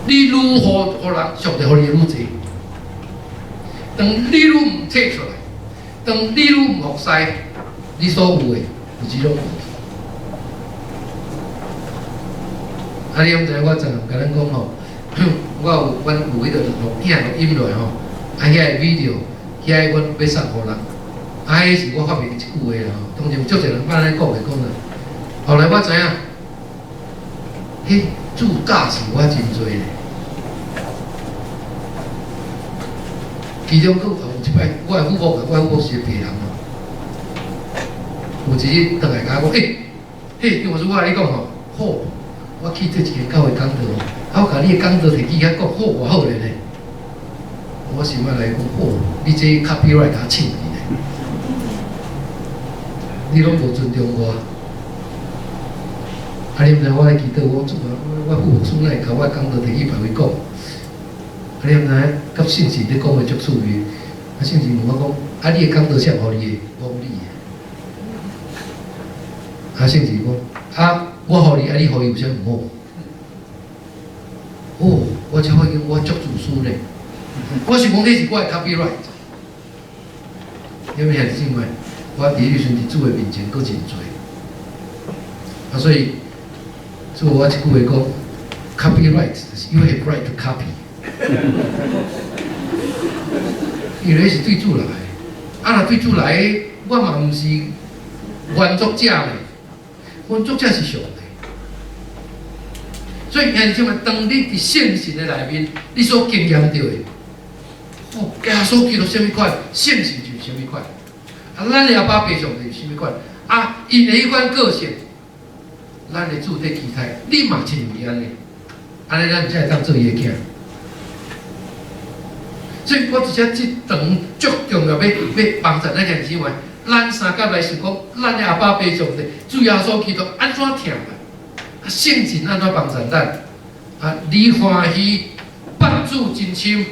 S2: 你愈予予人，上帝予你愈濟。當你愈毋提出來，當你愈毋服侍，你所有的就這種無去。啊，你毋知我昨昏共恁講吼，我有阮有彼个錄影錄音落來吼，啊，遐个 video，遐个阮欲送予人，啊，彼是我發明一句話啦吼，當然有足濟人捌按呢講的講啦。後來我知影，彼主教示我真濟咧。其中閣有一擺，我的父母，我的父母是個白人嘛。有一日轉來共我講，欸，嘿，張牧師，我共你講吼，好，我去這一間教會講道吼，啊，我共你的講道提起遐講，好偌好咧呢。我心內來講，好，你這 copyright 共我搶去咧，你攏無尊重我。啊，你毋知我咧祈禱，我主啊，我父母師哪會共我講道提去別位講？啊，你毋知影，佮聖神咧講話足趣味。啊，聖神問我講，啊，你的講道誰予你的？我講你的。啊，聖神講，啊，我予你，啊，你予伊有啥毋好？哦，我才發現我足自私咧。我想講這是我的 copyright。因為兄弟姊妹，我佇彼時陣佇主的面前閣認罪。啊，所以，主我一句話講，copyright 就是 you have right to copy。因為彼是對主來的，啊，若對主來的，我嘛毋是原作者咧，原作者是上帝。所以兄弟姊妹，當你佇聖神的內面，你所經驗著的，哦，耶穌基督啥物款，聖神就是啥物款，啊，咱的阿爸父上帝是啥物款，啊，𪜶的彼款個性，咱的主佇期待，你嘛親像伊按呢，按呢咱才會當做伊的囝。所以我佇遮這堂足重要，欲欲幫助咱兄弟姊妹，咱三甲來想講，咱的阿爸父上帝，主耶穌基督按怎疼咱，啊，聖神按怎幫助咱，啊，你歡喜捌主真深，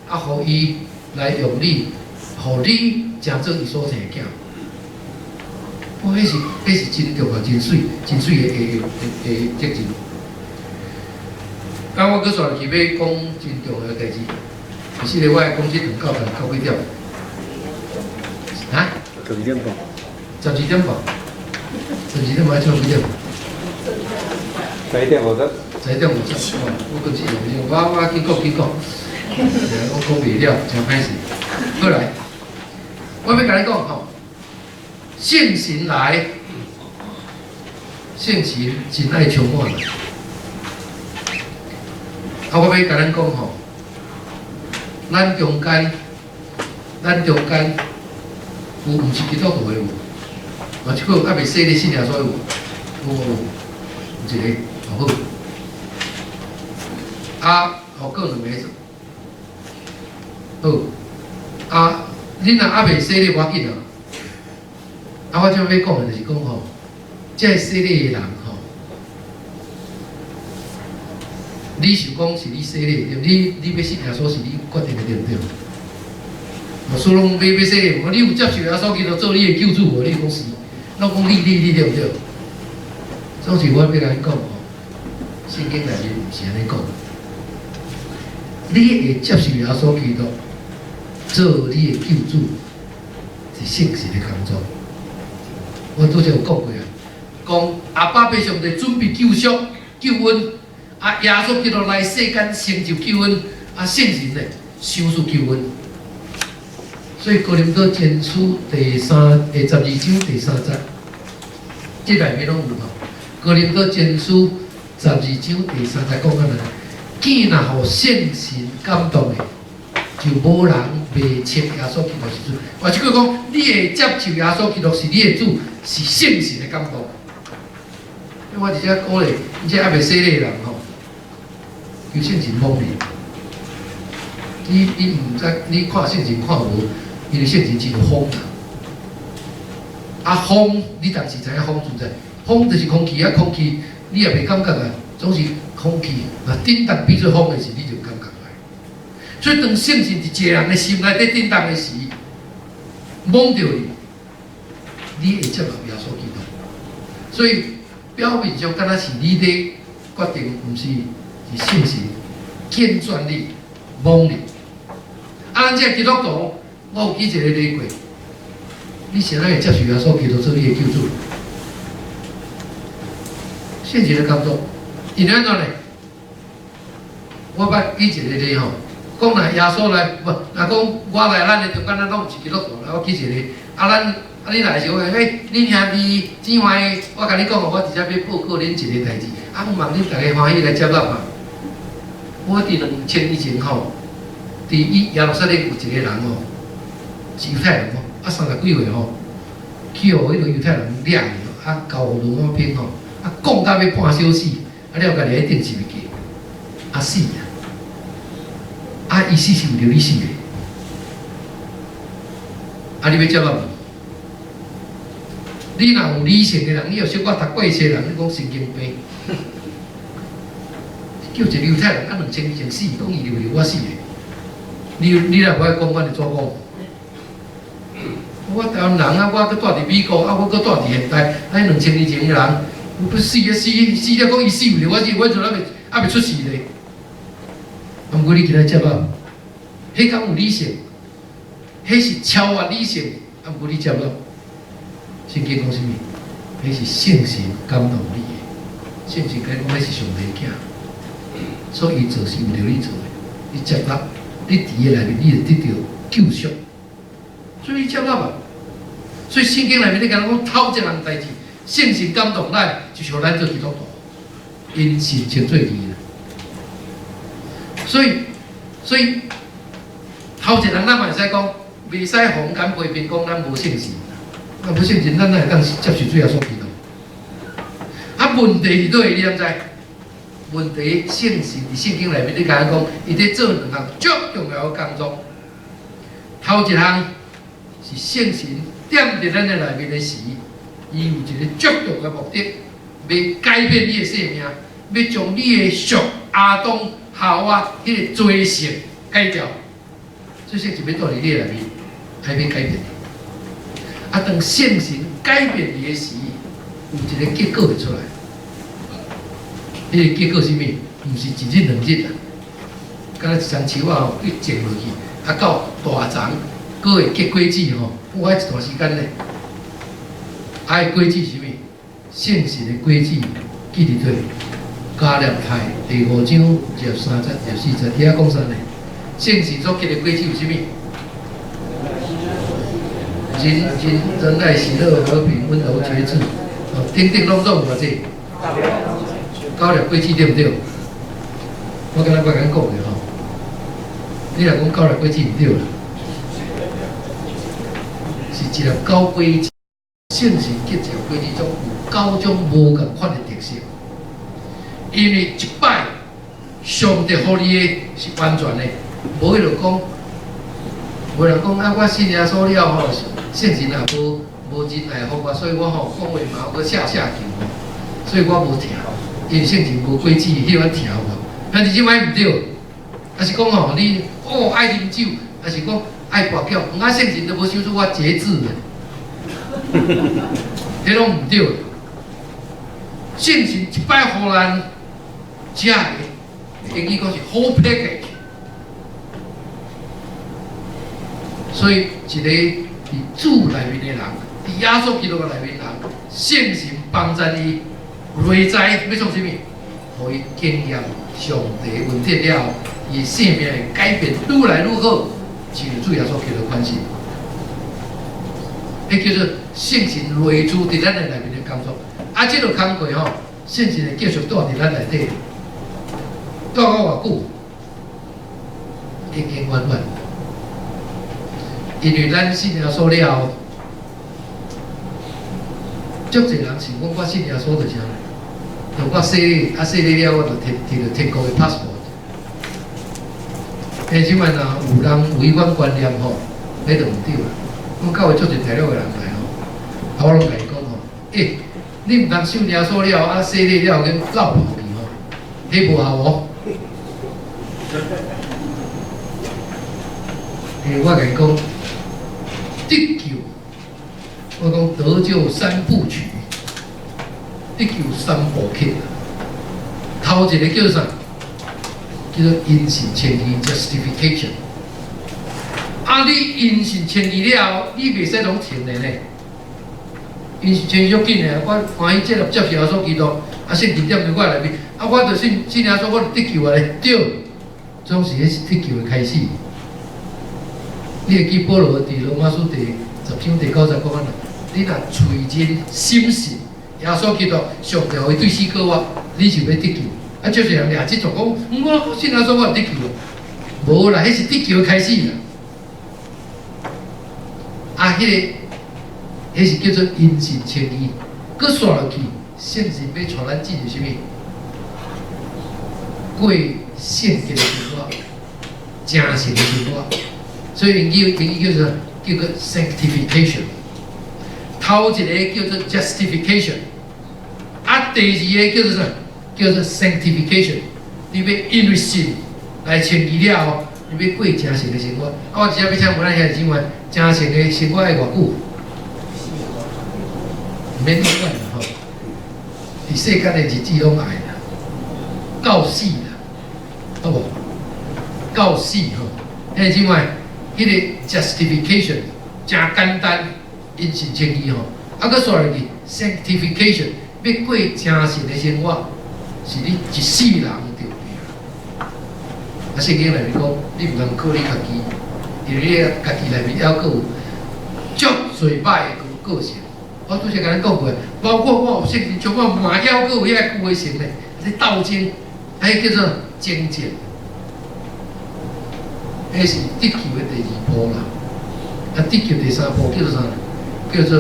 S2: 啊，予伊來用你，予你成做伊所疼的囝。哦，彼是真重要、真媠、真媠的責任。咁我閣煞去欲講真重要的代誌。其實咧，我愛講這堂到幾點？啊？
S3: 12點半。
S2: 12點半。12點半愛唱幾點？
S3: 11點50。
S2: 11點50。我閣記我我緊講緊講，我講袂了，真歹勢。好來，我欲共你講吼，聖神來，聖神真愛充滿。啊，我欲共咱講吼。咱中間有毋是基督徒的無？啊，這個猶未洗禮信耶穌的無？有無？有一個，好。啊，予閣兩個，好。啊，恁若猶未洗禮，無要緊啊。啊，我這欲講的就是講吼，這个洗禮的人吼，你想講是你洗禮對？你欲信耶穌是你決定的對毋對？牧師攏欲洗禮，你有接受耶穌基督做你的救主無？你講是，攏講你你你對毋對？總是我欲共你講吼，聖經內面毋是按呢講。你會接受耶穌基督做你的救主，是聖神的工作。我拄才有講過啊，講阿爸父上帝準備救贖救恩，啊耶穌基督來世間成就救恩，啊聖神咧賞賜救恩。所以哥林多前書第三12章第三節，這內面攏有吼。哥林多前書十二章第三節講緊啊，見若予聖神感動的，就無人袂稱耶穌基督是主。換一句講，你會接受耶穌基督是你的主，是聖神的感動。因為我佇遮鼓勵，你這猶未洗禮的人吼，求聖神摸你。你毋知，你看聖神看無？因為聖神只有風啊，啊風，你當時知影風存在，風就是空氣啊，空氣你也袂感覺啊，總是空氣啊振動變做風的時，你就感覺來。所以當聖神佇一個人的心內底振動的時，摸著你，你會接納耶穌基督。所以表面上敢若是你咧決定，毋是，是聖神健全你、摸你。啊，咱這基督徒，我有舉一個例過，你啥人會接受耶穌基督做你的救主？聖神的工作，因為按怎呢？我捌舉一個例吼，講若耶穌來，無，若講我來咱的中間，咱攏毋是基督徒來，我舉一個例，啊，咱啊，你來時，我講，欸，恁兄弟姊妹，我共你講哦，我佇遮欲報告恁一個代誌，啊，望恁逐家歡喜來接納嘛。我佇2000年前吼，佇伊耶路撒冷有一個人吼，是猶太人吼，啊，30幾歲吼，去予彼個猶太人掠去，啊，交予羅馬兵吼，啊，講到欲半小死，啊，了家己喺釘十字架，啊死啊！啊，伊死是為著你死的，啊，你欲接納無？你若有理性的人，你有小可讀過冊人，你講神經病。叫一個猶太人啊，2000年前死，講伊為著我死的。你若無愛講，阮會怎講？我台灣人啊，我閣住佇美國啊，我閣住佇現代，啊，2000年前的人，欲死啊死死了，講伊死為著我死，我就猶未出世咧。啊，毋過你今仔接納，彼敢有理性？彼是超越理性，啊，毋過你接納。聖經講啥物？彼是聖神感動你的，聖神共你講彼是上帝的囝，所以伊做是為著你做的，你接納，你佇伊內面，你會得著救贖。所以你接納啊。所以聖經內面你敢若講頭一項代誌，聖神感動咱，就是予咱做基督徒，因信稱做義啦。所以頭一項咱嘛會使講，袂使予人批評講咱無聖神。啊，無聖神，咱哪會當接受主耶穌基督？啊，問題佇佗位，你敢知？問題聖神佇聖經內面，你共咱講，伊佇做兩項足重要的工作。頭一項是聖神踮佇咱的內面的時，伊有一個足重要的目的，欲改變你的生命，欲將你的屬亞當夏娃彼個罪性改掉。所以聖神欲蹛佇你的內面，還欲改變。啊，當聖神改變你的時，有一個結果會出來。彼個結果是啥物？毋是一日兩日啊，敢若一叢樹仔吼，去種落去，啊到大叢，閣會結果子吼，有愛一段時間咧。啊，果子是啥物？聖神的果子記佇佗？加拉太第五章23節、24節，遐講啥呢？聖神所結的果子有啥物？仁仁仁愛、喜樂、和平、溫柔、節制，哦，等等攏總有偌濟？九粒果子對毋對？我敢若捌共講過吼，你若講九粒果子毋對啦，是一粒九果子。聖神結一粒果子中有九種無仝款的特色，因為一擺上帝予你的是完全的，無彼落講，無人講啊，我信耶穌了吼，聖神也無仁愛予我，所以我吼講話嘛閣下下求吼，所以我無疼，因為聖神無果子，彼款疼無？但是這擺毋對，抑是講吼，你哦愛啉酒，抑是講愛跋筊，啊聖神都無賞賜我節制的，彼攏毋對。聖神一擺予咱遮个，英語講是 whole package。所以一個佇主內面的人，佇耶穌基督的內面人，聖神幫贊伊，內在欲創啥物？予伊經驗上帝恩典了後，伊生命會改變愈來愈好，親像主耶穌基督款式。彼叫做聖神內住佇咱的內面的工作。啊，這个工課吼，聖神會繼續蹛佇咱內底，蹛到偌久？永永遠遠。因為咱信耶穌了後，足濟人想講我信耶穌就是啥？就我洗禮，啊洗禮了，我就摕摕著天國的 passport。欸，這擺若有人有彼款觀念吼，彼就毋對啦。阮教會足濟大陸的人來吼，啊我攏共伊講吼，欸，你毋通信耶穌了，啊洗禮了去落跑去吼，彼無效哦。欸，我共伊講，得救，我講得救三部曲，得救三部曲。頭一個叫啥？叫做因信稱義（justification）。啊，你因信稱義了後，你袂使攏停的呢。因信稱義足緊的，我歡喜接納接受耶穌基督，啊，聖靈踮佇我內面，啊，我就信信耶穌，我就得救啊咧。對，總是彼是得救的開始。你會記保羅佇羅馬書第10章第9節講按怎？你若喙認深信耶穌基督，上帝予伊對死復活，你就欲得救。啊，足濟人掠這種講，我信耶穌我就得救，無啦，彼是得救的開始啦。啊，彼个，彼是叫做因信稱義。閣紲落去，聖神欲帶咱進入啥物？過聖潔的生活，成聖的生活。所以英語叫做叫做 sanctification。頭一个叫做 justification，啊，第二个叫做啥？叫做 sanctification。你欲因為信來稱義了後，你欲過成聖的生活。啊，我這欲請問咱兄弟姊妹，成聖的生活愛偌久？毋免管啦吼，佇世間的日子攏愛啦，到死啦，好無？到死吼，兄弟姊妹，彼个 justification 誠簡單，因信稱義吼，啊，閣紲落去 sanctification，欲過成聖的生活，是你一世人著命。啊，聖經內面講，你毋通靠你家己，因為你家己內面猶閣有足濟歹的個性。我拄才共咱講過，包括我有聖靈充滿，嘛猶閣有遐舊的性咧，咧鬥爭，彼叫做爭戰。彼是得救的第二步啦。啊，得救第三步叫做啥？叫做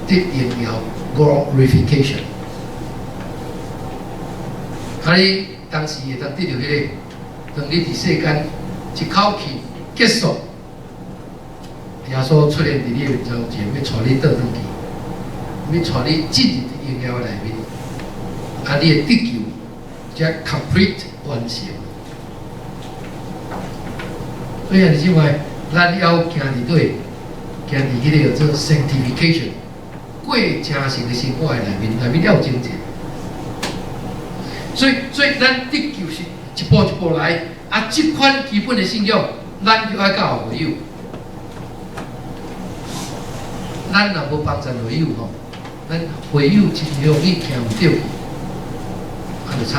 S2: 得榮耀（glorification）。啊，你當時會當得著彼个，當你佇世間一口氣結束，耶穌出現佇你的面前，欲帶你倒轉去，欲帶你進入榮耀內面，啊，你的得救才 complete 完成。所以兄弟姊妹，咱要行佇佗？行佇彼个叫做 sanctification，過成聖的生活的內面，內面了有爭戰。所以咱得救是一步一步來，啊，這款基本的信仰，咱就愛教會友。咱若無幫贊會友吼，咱會友真容易行毋對，啊就慘。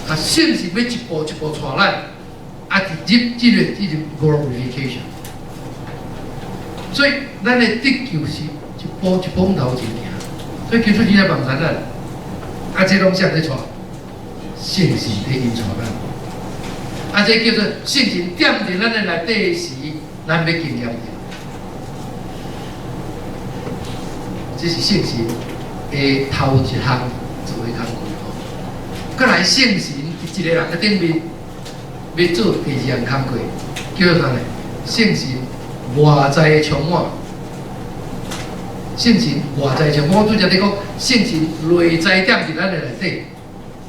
S2: 啊，聖神欲一步一步帶咱，啊，入這個 glorification。所以，咱的得救是一步一步往頭前行。所以，求主真正幫助咱。啊，這攏啥咧帶？聖神咧𪜶帶咱。啊，這叫做聖神踮佇咱的內底時，咱欲經驗著。這是聖神的頭一項做的工課吼。閣來聖神佇一個人的頂面，欲做第二項工課，叫做啥呢？聖神外在的充滿，聖神外在充滿。我拄才咧講，聖神內在踮佇咱的內底，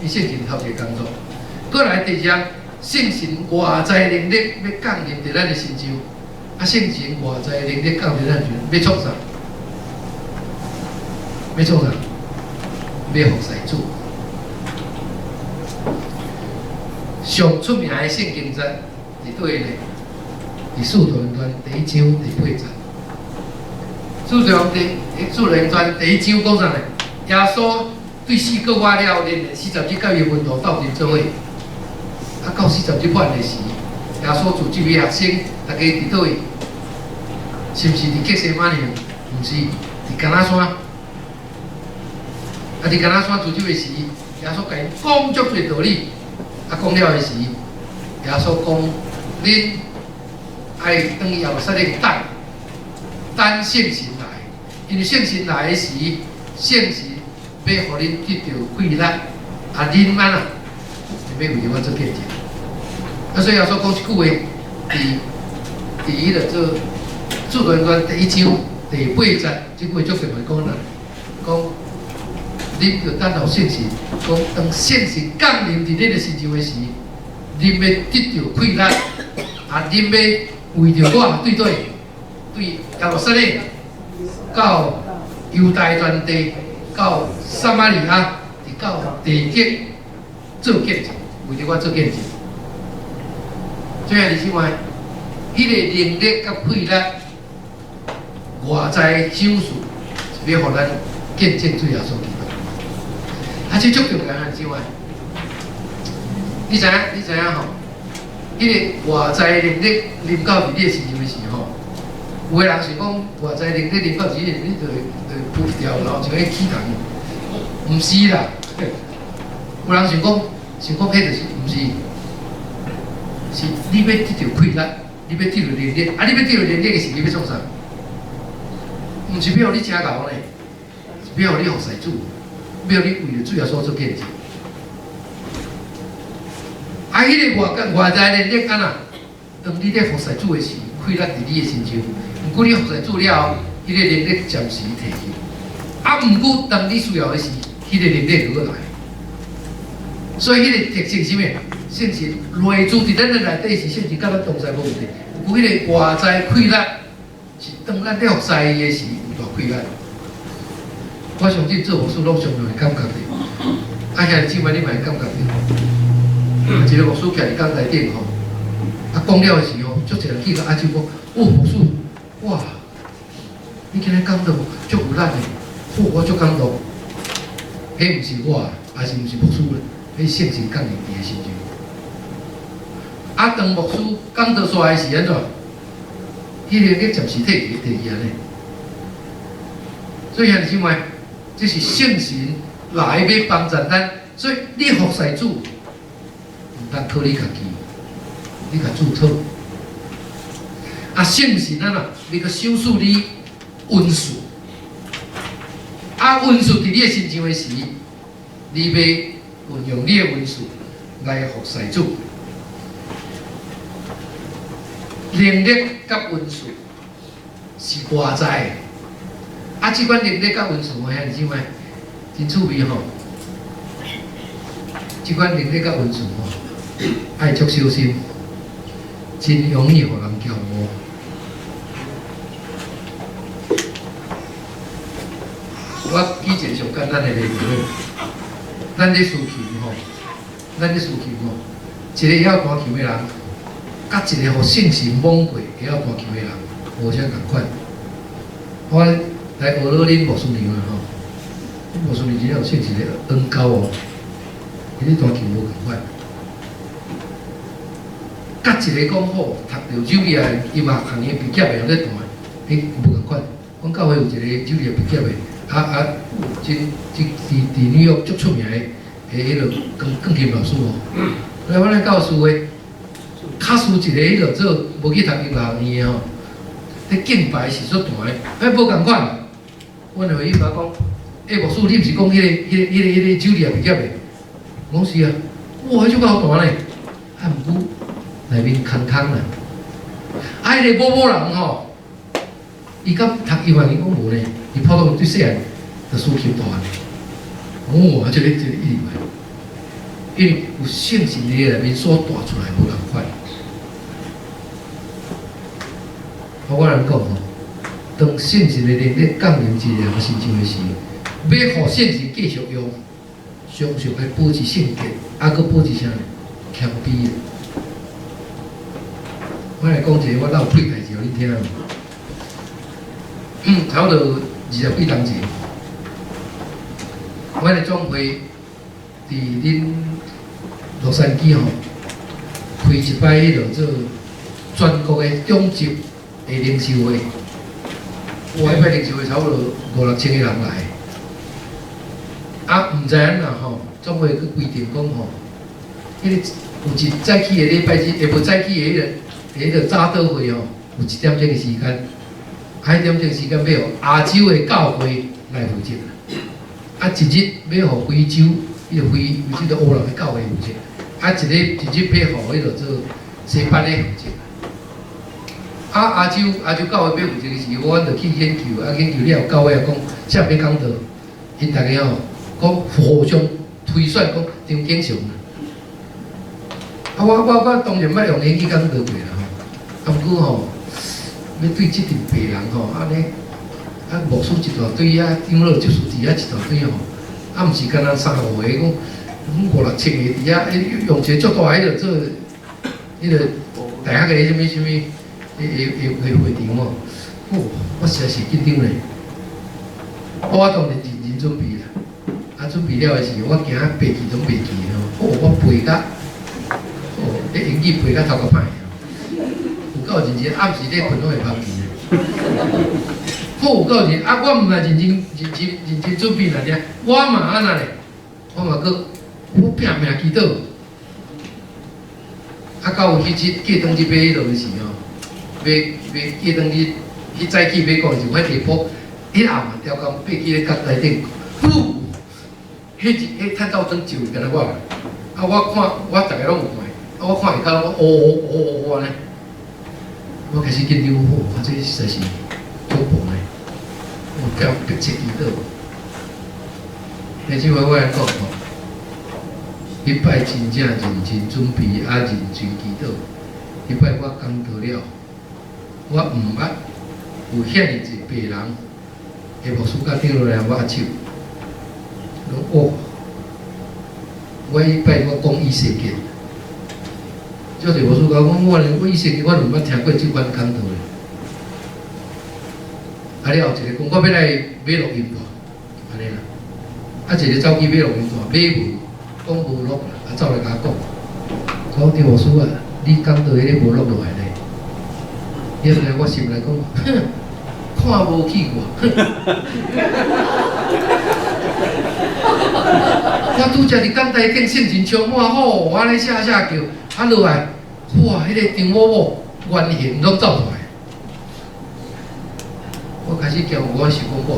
S2: 伊聖神頭一個工作。閣來第二項，聖神外在能力欲降臨佇咱的身上，啊，聖神外在能力降臨咱身上，欲創啥？欲創啥？欲服侍主。上出名的聖經節佇佗呢？佇使徒行傳第1章第8節，使徒行傳第一章講啥呢？耶穌對4個月了，連連四十日佮伊門徒鬥陣做伙，啊，到四十日滿的時，耶穌組織學生，逐家佇佗位？是毋是佇客西馬尼？毋是，佇橄欖山。啊，佇橄欖山組織的時，耶穌共𪜶講足濟道理。啊，講了的時，耶穌講：恁愛轉去耶路撒冷等，等聖神來，因為聖神來的時，聖神欲予恁得著氣力，啊，恁按怎？欲為著我做見證。啊，所以耶穌講一句話，佇彼个做使徒行傳第一章第八節，這句話足重要講啦，講恁著等候聖神，講當聖神降臨佇恁的身上的時，恁欲得著氣力，啊，恁欲為著我對對對耶路撒冷到猶大全地到撒瑪利亞，直到地極做見證，為著我做見證。最後你看，彼个能力佮氣力，外在賞賜是欲予咱見證主耶穌基督。啊，這足重要啊！你看，你知影？你知影吼？彼个外在能力臨到佇你的身上的時候，有的人想講外在能力臨到佇你，你就會撲掉，然後就會起動。毋是啦，有人想講，想講彼就是毋是，是你欲得著氣力，你欲得著能力，啊，你欲得著能力的時，你欲創啥？毋是欲予你誠𠢕呢，是欲予你服侍主，欲予你為著主耶穌做見證。啊，彼个外在能力按怎？當你咧服侍主的時，氣力佇你的身上。毋過你服侍主了後，彼个能力暫時退去。啊，毋過當你需要的時，彼个能力就閣來。所以彼个特性是啥物？聖神內住佇咱的內底是聖神佮咱同在無問題。毋過彼个外在氣力是當咱咧服侍伊的時有大氣力。我相信做牧師攏相同的感覺著。啊，兄弟姊妹，你嘛會感覺著。一个牧師徛佇講台頂吼，啊講了的時候，足濟人去共握手講：哦，牧師，哇，你今日講得足有力的，好，我足感動。彼毋是我，也是毋是牧師咧，彼聖神降臨佇伊的身上。啊，當牧師講道煞的時按怎？彼个力暫時退去退去按呢。所以兄弟姊妹，這是聖神來欲幫助咱，所以你服侍主，毋通靠你家己，你共主討。啊，聖神按怎？欲閣賞賜你恩賜。啊，恩賜佇你的身上的時，你欲運用你的恩賜來服侍主。能力佮恩賜是外在的。啊，這款能力佮恩賜，兄弟姊妹，真趣味吼。這款能力佮恩賜吼，愛足小心，真容易予人驕傲。我舉一个上簡單的例子，咱咧司琴吼，咱咧司琴吼，一个會曉彈琴的人，佮一个予聖神摸過會曉彈琴的人，無啥仝款。我來學了恁牧師娘啦吼，恁牧師娘真正有聖神的恩膏哦，伊咧彈琴無仝款。佮一個講好讀著茱莉亞音樂學院畢業的人咧彈，彼無仝款。阮教會有一個茱莉亞畢業的，啊，真真佇紐約足出名的，彼个鋼琴老師哦。來，阮咧教師的，較輸一个彼落做無去讀音樂學院的吼，咧敬拜時所彈的，彼無仝款。阮就會伊甲講，欸，牧師，你毋是講彼个茱莉亞畢業的？我講是啊，哇，彼足𠢕彈咧，啊，毋過內面空空啦。啊，彼个某某人吼，伊敢讀音樂院講無呢？伊普通對細漢就司琴大漢。哦，啊，這個一定來，因為有聖神佇內面所帶出來無仝款。我來講吼，當聖神的能力降臨一個人身上的時，欲予聖神繼續用，常常愛保持聖潔，啊，閣保持啥呢？謙卑。我來講一个我落屁代誌予恁聽。差不多二十幾冬前，阮的總會佇恁洛杉磯吼，開一擺彼落做全國的長執的靈修會，哇！彼擺靈修會差不多五六千個人來，啊，毋知按怎吼，總會閣規定講吼，彼個有一早起的禮拜日，下晡早起的彼個早禱會吼，有一點鐘的時間，啊，彼點鐘時間欲予亞洲的教會來負責，啊，一日欲予非洲，彼個非洲的烏人的教會負責，啊，一日一日欲予彼個做西班的負責。啊，亞洲教會欲負責的時，阮就去研究，啊，研究了後，教會也講，啥欲講道，𪜶逐家吼講互相推選，講張景祥。啊，我當然捌用英語講道過啦吼，啊，毋過吼，欲對這陣白人吼，按呢，啊，牧師一大堆啊，長老執事佇遐一大堆吼，啊，毋是干焦三五個，講五六千個佇遐，用一個足大彼個做，彼個大學的啥物啥物，彼會場吼，哦，我實在是緊張咧。我當然認真準備啦，啊，準備了的時，我驚背記攏袂記吼，哦，我背甲，哦，咧英語背甲頭殼歹，有夠認真，暗時咧睏攏會芳去。好有夠認，啊，我毋係認真、認真、認真準備爾爾，我嘛按怎咧？我嘛閣我拼命祈禱。啊，到彼日過當日欲彼落的時吼，欲欲過當日，彼早起欲講的時，我下晡，彼暗啊，刁工爬起咧講台頂，呼，彼一彼探照燈照敢若我，啊，我看我逐家攏有看，啊，我看下跤攏烏烏烏烏按呢，我開始緊張，哦，這實在是足磅的，我叫迫切祈禱。你這回我來講吼，彼擺真正認真準備，啊認真祈禱。彼擺我講道了，我毋捌有遐爾濟白人的牧師佮長老來我握手，講哦，我彼擺我講以西結，足濟牧師共我講，我以西結我毋捌聽過這款講道的。啊了後一個講，我欲來買錄音帶，按呢啦。啊一個走去買錄音帶，買無，講無錄啦，啊走來共我講，講張牧師啊，你講道彼個無錄落來咧，你知我心內講，哼，看無起我，我拄才佇講台頂聖神充滿吼，按呢聲聲叫，啊落來，哇，彼個張某某原形攏走出來，我開始驚，我想講我。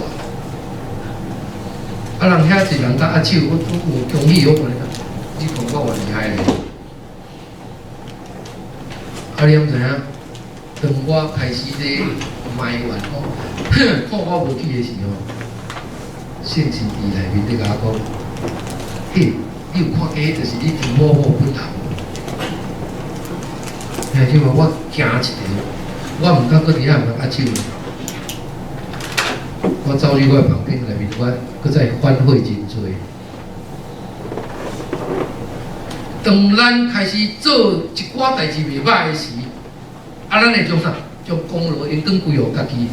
S2: 啊，人遐濟人共握手，我都有恭喜我，你看我偌厲害咧！啊，你毋知影？當我開始咧埋怨講，哼，看我無去的時候，聖神佇內面咧共我講，嘿，你有看見彼就是你丈某某本人無？兄弟們，我驚一下，我毋敢閣佇遐共握手。我走入我的房間內面，我閣再反悔真濟。當咱開始做一寡代誌袂歹的時，啊，咱會將啥？將功勞應當歸予家己。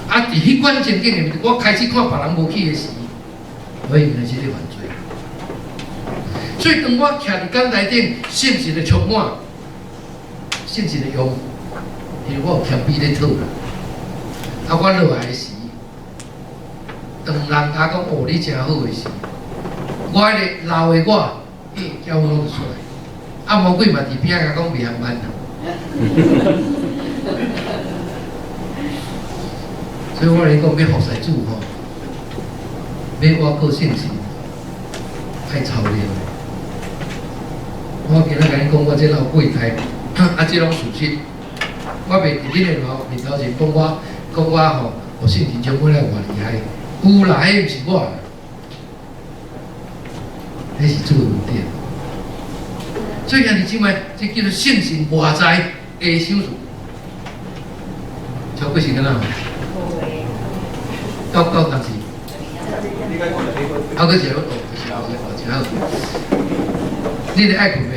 S2: 啊，佇彼款情景裡面，我開始看別人無去的時，我已經開始咧犯罪。所以當我徛佇講台頂，聖神的充滿，聖神的用，因為我有謙卑咧討。啊，我落來的時，當人家講哦，你誠好的時，我彼個老的我，欸，叫我攏出來。啊，魔鬼嘛佇邊仔共講袂曉慢啊。所以我來講，欲服侍主吼，欲倚靠聖神，愛操練。我今仔共你講，我這老幾代，啊，這攏事實。我袂佇恁的面頭前講我。講我吼，予聖神充滿了偌厲害，有啦，彼毋是我，彼是主的恩典。所以兄弟姊妹，這叫做聖神外在的賞賜。超過時間啦？到當時。啊，閣一個哦，是哦，真好。你咧愛睏未？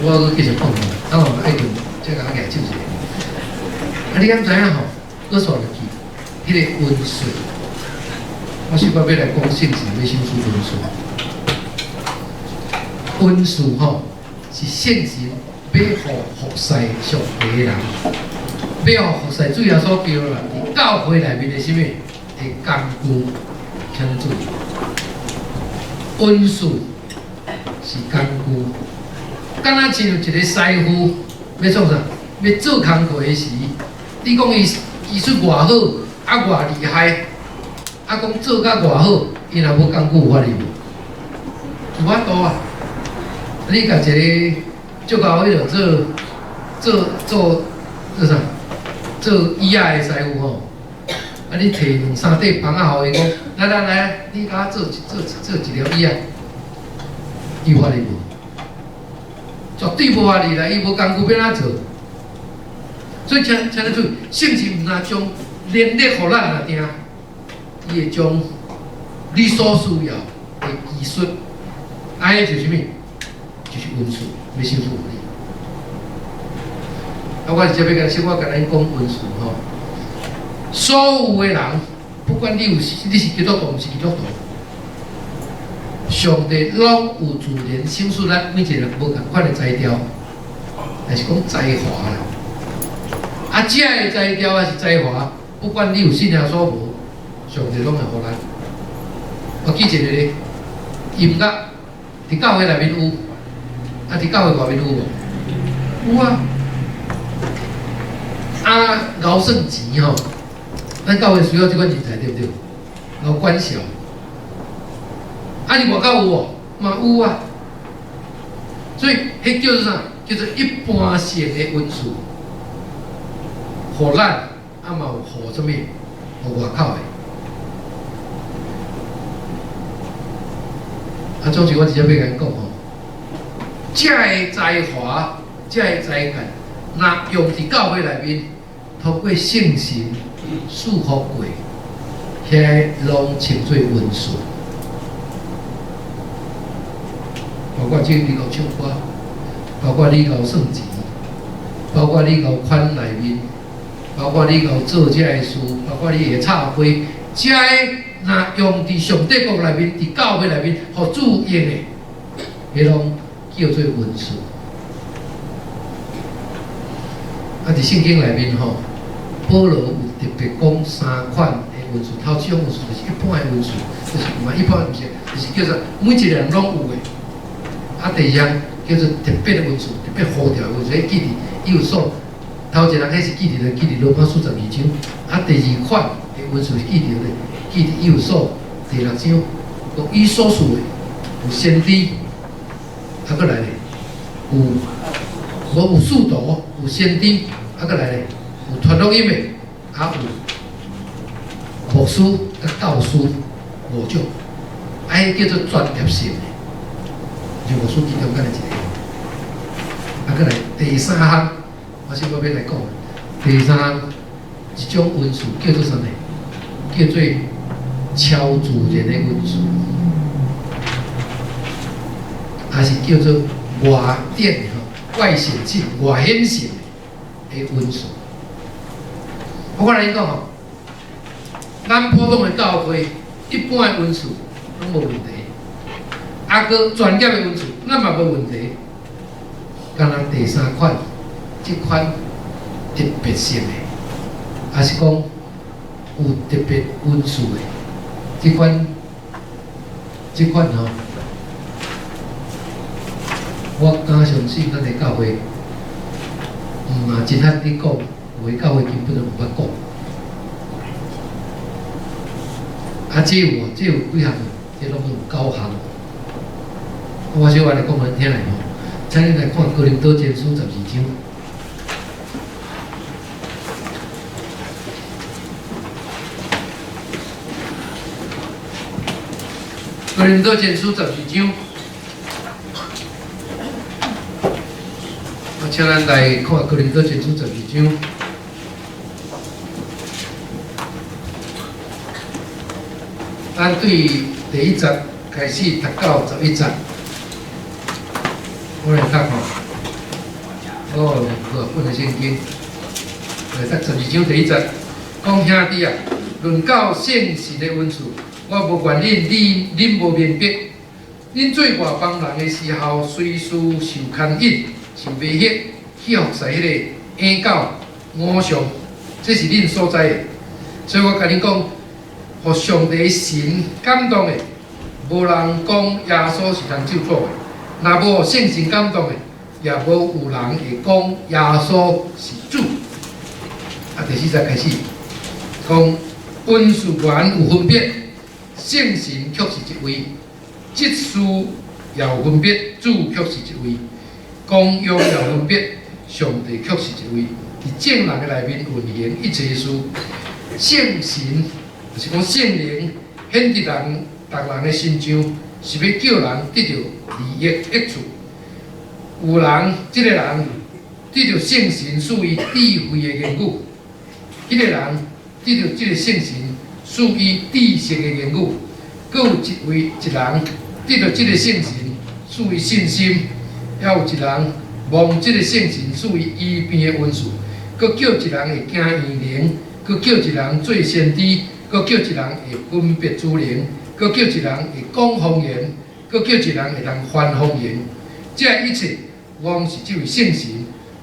S2: 我閣繼續講，等我愛睏，再共我舉手一下。啊，你敢知影吼？閣煞落去，彼个恩賜，我小可欲來講聖神欲賞賜恩賜。恩賜吼是聖神欲予服侍上帝的人，欲予服侍主耶穌基督人，佇教會內面的啥物的工具，請你注意，恩賜是工具，敢若親像一个師傅欲創啥？欲做工課的時，你講伊技術偌好，啊偌厲害，啊講做甲偌好，伊若無工具有法力無？有法度啊！你共一个足𠢕彼落做做做做啥？做椅仔的師傅吼，啊你提兩三塊枋仔予伊講，來來來，你共我做做做一條椅仔，伊有法力無？絕對無法力啦！伊無工具欲按怎做？所以請請你注意，聖神毋但將能力予咱爾定，伊會將你所需要的技術，啊，彼就是啥物？就是恩賜，欲賞賜予你。啊，我這欲共小可共咱講恩賜吼。所有的人，不管你有你是基督徒，毋是基督徒，上帝攏有自然賞賜咱每一個人無仝款的才調，還是講才華啦。啊，這个才調還是才華，不管你有信耶穌無，上帝攏會予咱。我舉一個例，音樂佇教會內面有，啊，佇教會外面有無？有啊。啊，𠢕算錢吼，咱教會需要這款人才對毋對？𠢕管銷。啊，佇外口有無？嘛有啊。所以，彼叫做啥？叫做一般性的恩賜，予咱啊嘛有予啥物？予外口的。啊，總之我直接欲共𪜶講吼，這个才華、這个才幹，若用佇教會內面，透過聖神賜福過，遐攏稱做恩賜。包括這你𠢕唱歌，包括你𠢕算錢，包括你𠢕款內面，包括你𠢕做這个事，包括你會插花，這个若用佇上帝國內面，佇教會內面，予主用的，彼攏叫做恩賜。啊，佇聖經內面吼，保羅有特別講三款的恩賜，頭一種恩賜就是一般的恩賜，就是毋嘛一般毋是，就是叫做每一個人攏有的。啊，第二項叫做特別的恩賜，特別呼召的恩賜，彼記佇以弗所，頭一人彼是記佇咧，記佇羅馬書12章。啊，第二款的恩賜是記佇咧，記佇以弗所第六章，講伊所賜的有先知，啊，閣來咧有無有使徒，有先知，啊，閣來咧有傳福音的，啊有牧師佮教師五種，啊，彼叫做專業性的。就牧師其中間的一个，啊，閣來第三項，我小可欲來講，第三項一種恩賜叫做啥呢？叫做超自然的恩賜，還是叫做外展吼外顯性、外顯性的恩賜。我共你講吼，咱普通的教會一般的恩賜攏無問題。啊，閣專業的恩賜，咱嘛無問題。敢若第三款，這款特別性的，抑是講有特別恩賜的，這款，這款吼，我敢相信咱的教會，毋嘛真罕咧講，有的教會根本就毋捌講。啊，這有，這有幾項？這攏有九項。我小可來講予恁聽來吼，請恁來看《哥林多前書》12章。哥林多前書12章，我請咱來看《哥林多前書》12章。咱對第一節開始讀到11節。我來讀吼，哦，好，本的聖經，來來讀12章第1節，講兄弟啊，論到聖神的恩賜，我無願恁你恁無明白。恁做外邦人的時候，隨時受牽引、受迷惑，去服侍彼個異教偶像，這是恁所知的。所以我共恁講，予上帝神感動的，無人講耶穌是通咒詛的；若無聖神感動的，也無有人會講耶穌是主。啊，第4節開始講，恩賜原有分別，聖神卻是一位；職事也有分別，主卻是一位；功用也有分別，上帝卻是一位。佇眾人的內面運行一切事，聖神就是講聖靈顯佇人逐人的身上，是欲叫人得著利益益處。有人這个人得著聖神賜予智慧的言語，彼个人得著這个聖神賜予知識的言語，閣有一位一人得著這个聖神賜予信心，抑有一人蒙這个聖神賜予醫病的恩賜，閣叫一人會行異能，閣叫一人做先知，閣叫一人會分別諸靈，閣叫一人會講方言，閣叫一人會當翻方言。這一切，攏是這位聖神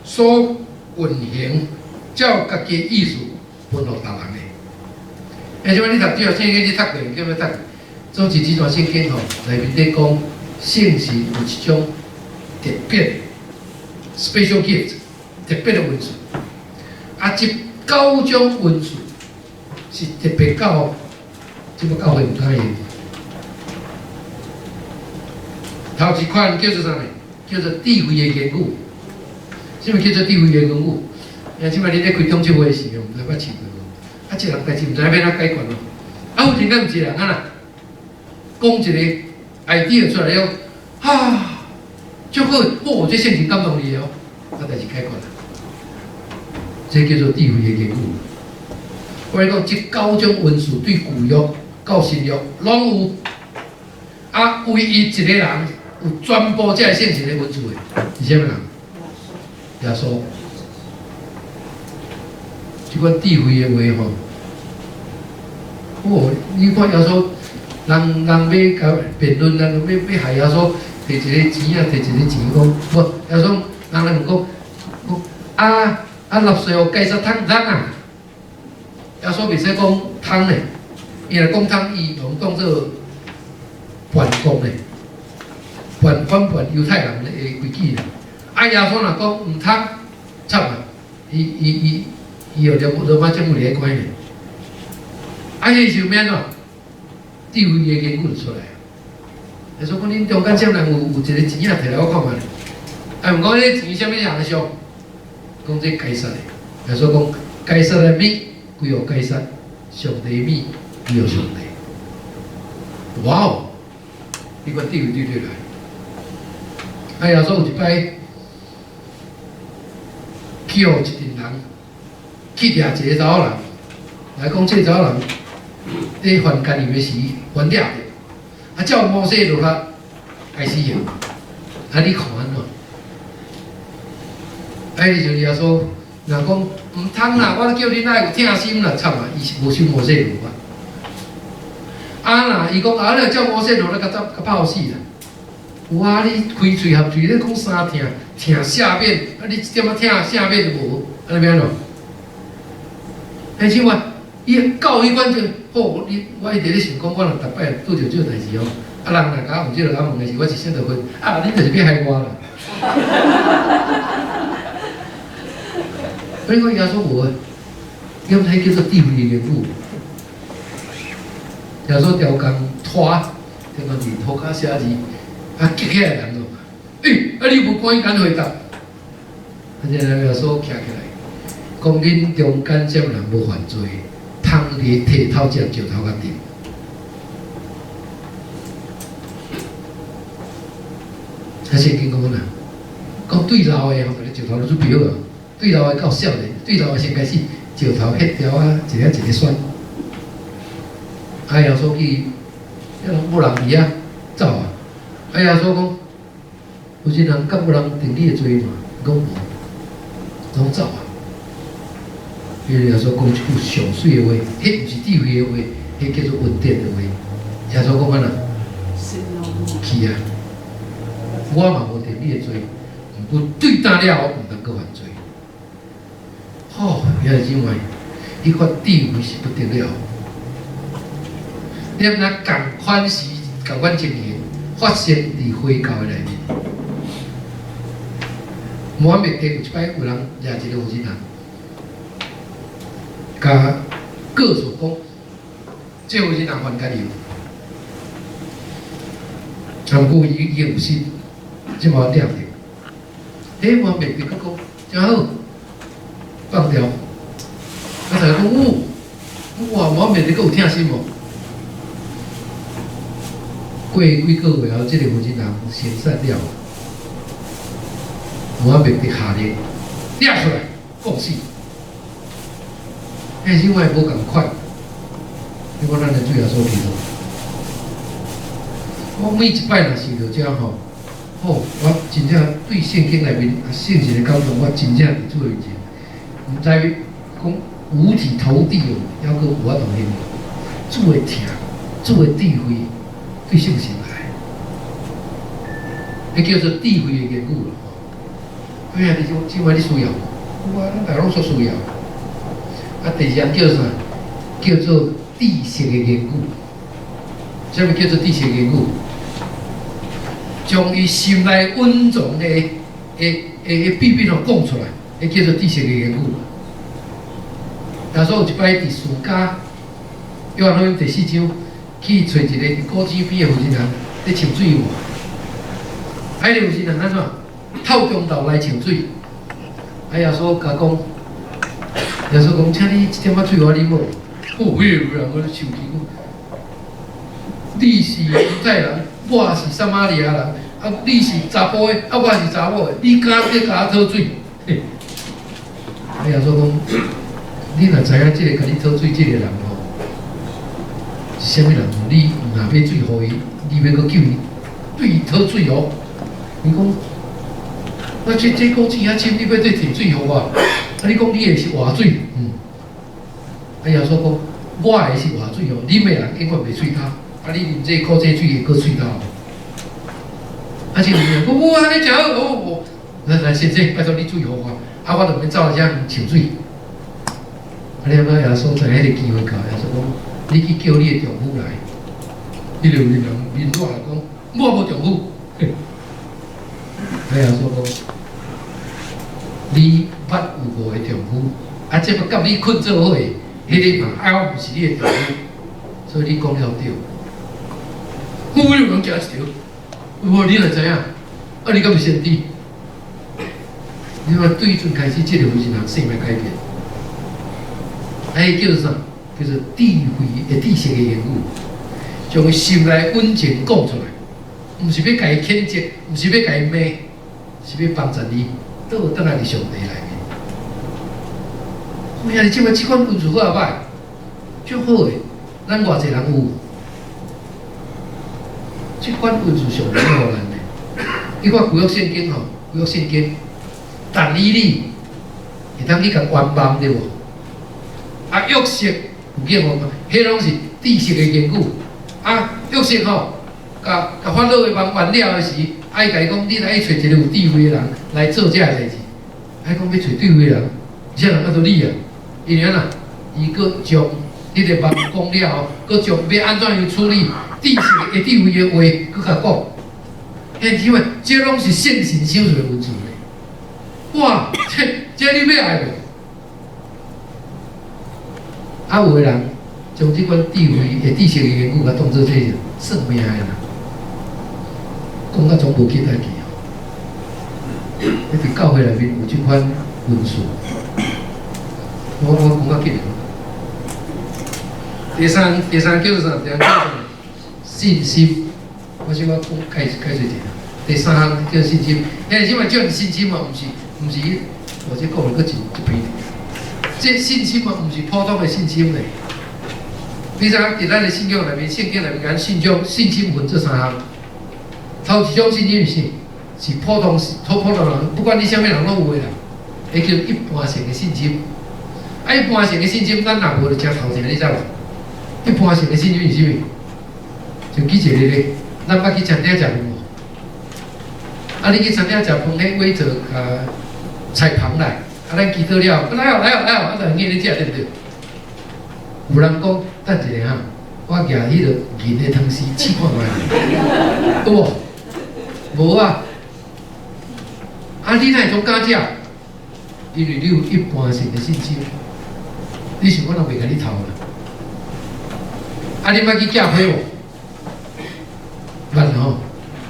S2: 所運行，照家己的意思分予逐人的。欸，這擺你讀這個聖經，你讀過，叫欲讀？總之，這段聖經吼內面咧講，聖神有一種特別 special gift，特別的恩賜。啊，這九種恩賜是特別到這個教會毋通用。頭一款叫做啥物？叫做智慧的言語。啥物叫做智慧的言語？啊，這擺你咧開中秋會時，毋知捌試過無？啊，這人代誌毋知欲按怎解決咯。啊，有陣間毋是人啊啦，講一个 idea 出來了，啊，足好，哦，這聖神感動你哦，啊，代誌解決啦。這叫做智慧的言語。我共你講，這九種恩賜對舊約到新約攏有。啊，唯一一個人有全部這个聖神的恩賜的，是啥物人？耶穌。這款智慧的話吼，哦，你看耶穌，人人欲共辯論，人欲害耶穌，提一个錢啊，提一个錢，講無耶穌，人來問講，講啊啊，納稅予該撒通毋通啊？耶穌袂使講通咧，伊若講通，伊用當做叛國咧，叛反叛猶太人的規矩啦。啊，耶穌若講毋通，慘啊！伊伊伊伊予羅馬政府佇咧管咧。啊，彼時欲按怎？智慧的言語就出來啊！耶穌講恁中間啥人有一个錢仔，提來我看覓。啊，毋過彼個錢啥物人的像？講這該撒的。耶穌講該撒的物歸予該撒，上帝的物歸予上帝。哇哦！你看智慧對對來。啊，耶穌有一擺去予一陣人去掠一个查某人，來講這個查某人佇犯姦淫的時，予掠著，啊，照摩西律法該死刑。啊，你看按怎？啊，彼時陣耶穌若講毋通啦，我叫恁愛有疼心啦，慘啊！伊是無守摩西律法。啊，若伊講啊，你照摩西律法，較早較拍死啦。有啊，你開喙合喙咧講三疼，疼赦免，啊，你一點仔疼赦免都無，按呢欲按怎？但是話，伊到彼款就好，你我一直咧想講，我若逐擺拄著這個代誌哦，啊，人若共我問這个問的時，我一聲就回，啊，你就是欲害我啦。所以講耶穌無，用彼叫做智慧的言語。耶穌刁工拖，聽講佇塗跤寫字，啊，激起來人咯，欸，啊你無趕緊回答，啊，這个耶穌徛起來，講恁中間啥物人無犯罪，通佇提頭一石頭共擲。啊，聖經講啥？講對老的吼，石頭都準備好啊。對老的到少年，對老的先開始，石頭撇掉啊，一个一个選。啊，耶穌去，彼攏無人佇遐走啊。啊，耶穌講，有一人敢無人定你的罪嘛？伊講無，攏走啊。彼個耶穌講一句上媠的話，彼毋是智慧的話，彼叫做恩典的話。耶穌講按怎？去啊！我嘛無定你的罪，毋過對今了後毋通閣犯罪。吼，兄弟姊妹，彼款智慧是不得了。你毋知仝款時、仝款情形發生佇回教的內面。穆罕默德有一擺有人掠一个有錢人，共告訴講，這有錢人犯姦淫，啊，毋過伊已經有心，這無掠著。彼穆罕默德閣講，真好，放掉。啊，大家講，哦，哇，穆罕默德閣有疼心無？過幾個月後，這个有錢人行善了，穆罕默德下令掠出來，告死。彼時我也無仝款，你看咱的主耶穌基督。我每一擺若想著這吼，吼，我真正對聖經內面啊聖神的感動，我真正佇主的面前，毋知講五體投地哦，猶閣有法度形容。主的疼，主的智慧，對聖神來，彼叫做智慧的言語咯。哎呀，你這這擺你需要無？有啊，咱大家攏說需要。啊，第二項叫啥？叫做知識的言語。啥物叫做知識的言語？將伊心內隱藏的秘密吼講出來，彼叫做知識的言語。耶穌有一擺佇士加，約翰福音第四章，去揣一個佇古井邊的婦人咧穿水有無？啊，彼个婦人按怎？透中晝來穿水。啊，耶穌共講，耶穌講，請你一點仔水予我啉無？哦，彼個人我咧生氣講，你是猶太人，我是撒瑪利亞人，啊，你是查埔的，啊，我是查某的，你敢欲共我討水？嘿，啊，耶穌講，你若知影這个共你討水這个人吼，是啥物人？你毋若欲水予伊，你欲閣叫伊對伊討水哦？伊講，那這古井遐深，你欲對提水予我？啊，你講你的是活水，嗯。啊，耶穌講，我的是活水哦，啉的人永遠袂喙焦。啊，你啉這苦這水會閣喙焦。啊，這個人講，哇，按呢誠好，哦，來來，先生，拜託你水予我，啊，我就免走遮遠穿水。啊，你感覺耶穌在彼个機會到，耶穌講，你去叫你的丈夫來。彼個人面熱來講，我無丈夫。啊，耶穌講，你捌有五个丈夫，啊，這擺佮你睏做伙的，彼個嘛，啊，毋是你的丈夫，所以你講了對。我有人驚一跳，我你哪知影？啊，你敢是先知？你看對陣開始，這個婦人生命改變。哎，叫做啥？叫做智慧的知識的言語，將伊心內隱情講出來，毋是欲共伊譴責，毋是欲共伊罵，是欲幫助伊倒轉來佇上帝內面。哎呀，你這擺這款恩賜好啊歹？足好的，咱偌濟人有？這款恩賜上帝予咱的。你看舊約聖經吼，舊約聖經，但以理會當去共圓夢對無？啊，約瑟有見無？彼攏是知識的言語。啊，約瑟吼，共共法老的夢圓了的時，啊，伊共伊講，你來去揣一個有智慧的人來做這个代誌。啊，伊講欲揣智慧的人，啥人叫做你啊？因為按怎？伊閣將彼個夢講了後，閣將欲按怎樣處理知識的智慧的話，閣共講。彼因為這攏是聖神寫出的文字咧。哇，這你欲愛無？啊，有的人將這款智慧的知識的言語，共當做這是算命的啦，講甲總無記得去哦。你佇教會內面有這款文字，我講較緊。第三，第三叫做啥？第三叫做信心。我小可講解釋一下。第三項叫信心，因為這擺叫信心嘛，毋是，我這講的閣真一篇。這信心嘛，毋是普通的信心咧。你知影佇咱的信仰內面，聖經內面講信仰、信心分做三項。頭一種信心是是普通普普通人，不管你啥物人攏有的啦，彼叫一般性的信心。啊，一般性的信心，咱若無就誠頭痛，你知無？一般性的信心是啥物？就舉一個例，咱捌去餐廳食飯無？啊，你去餐廳食飯，彼委座共菜盤來，啊，咱祈禱了，來哦來哦來哦，啊，就𪜶咧食，對毋對？有人講，等一下哈，我舉彼個銀的湯匙試看覓，對無？無啊！啊，你哪會總敢食？因為你有一般性的信心，你想我人袂共你偷啦？啊，你捌去寄批無？捌吼。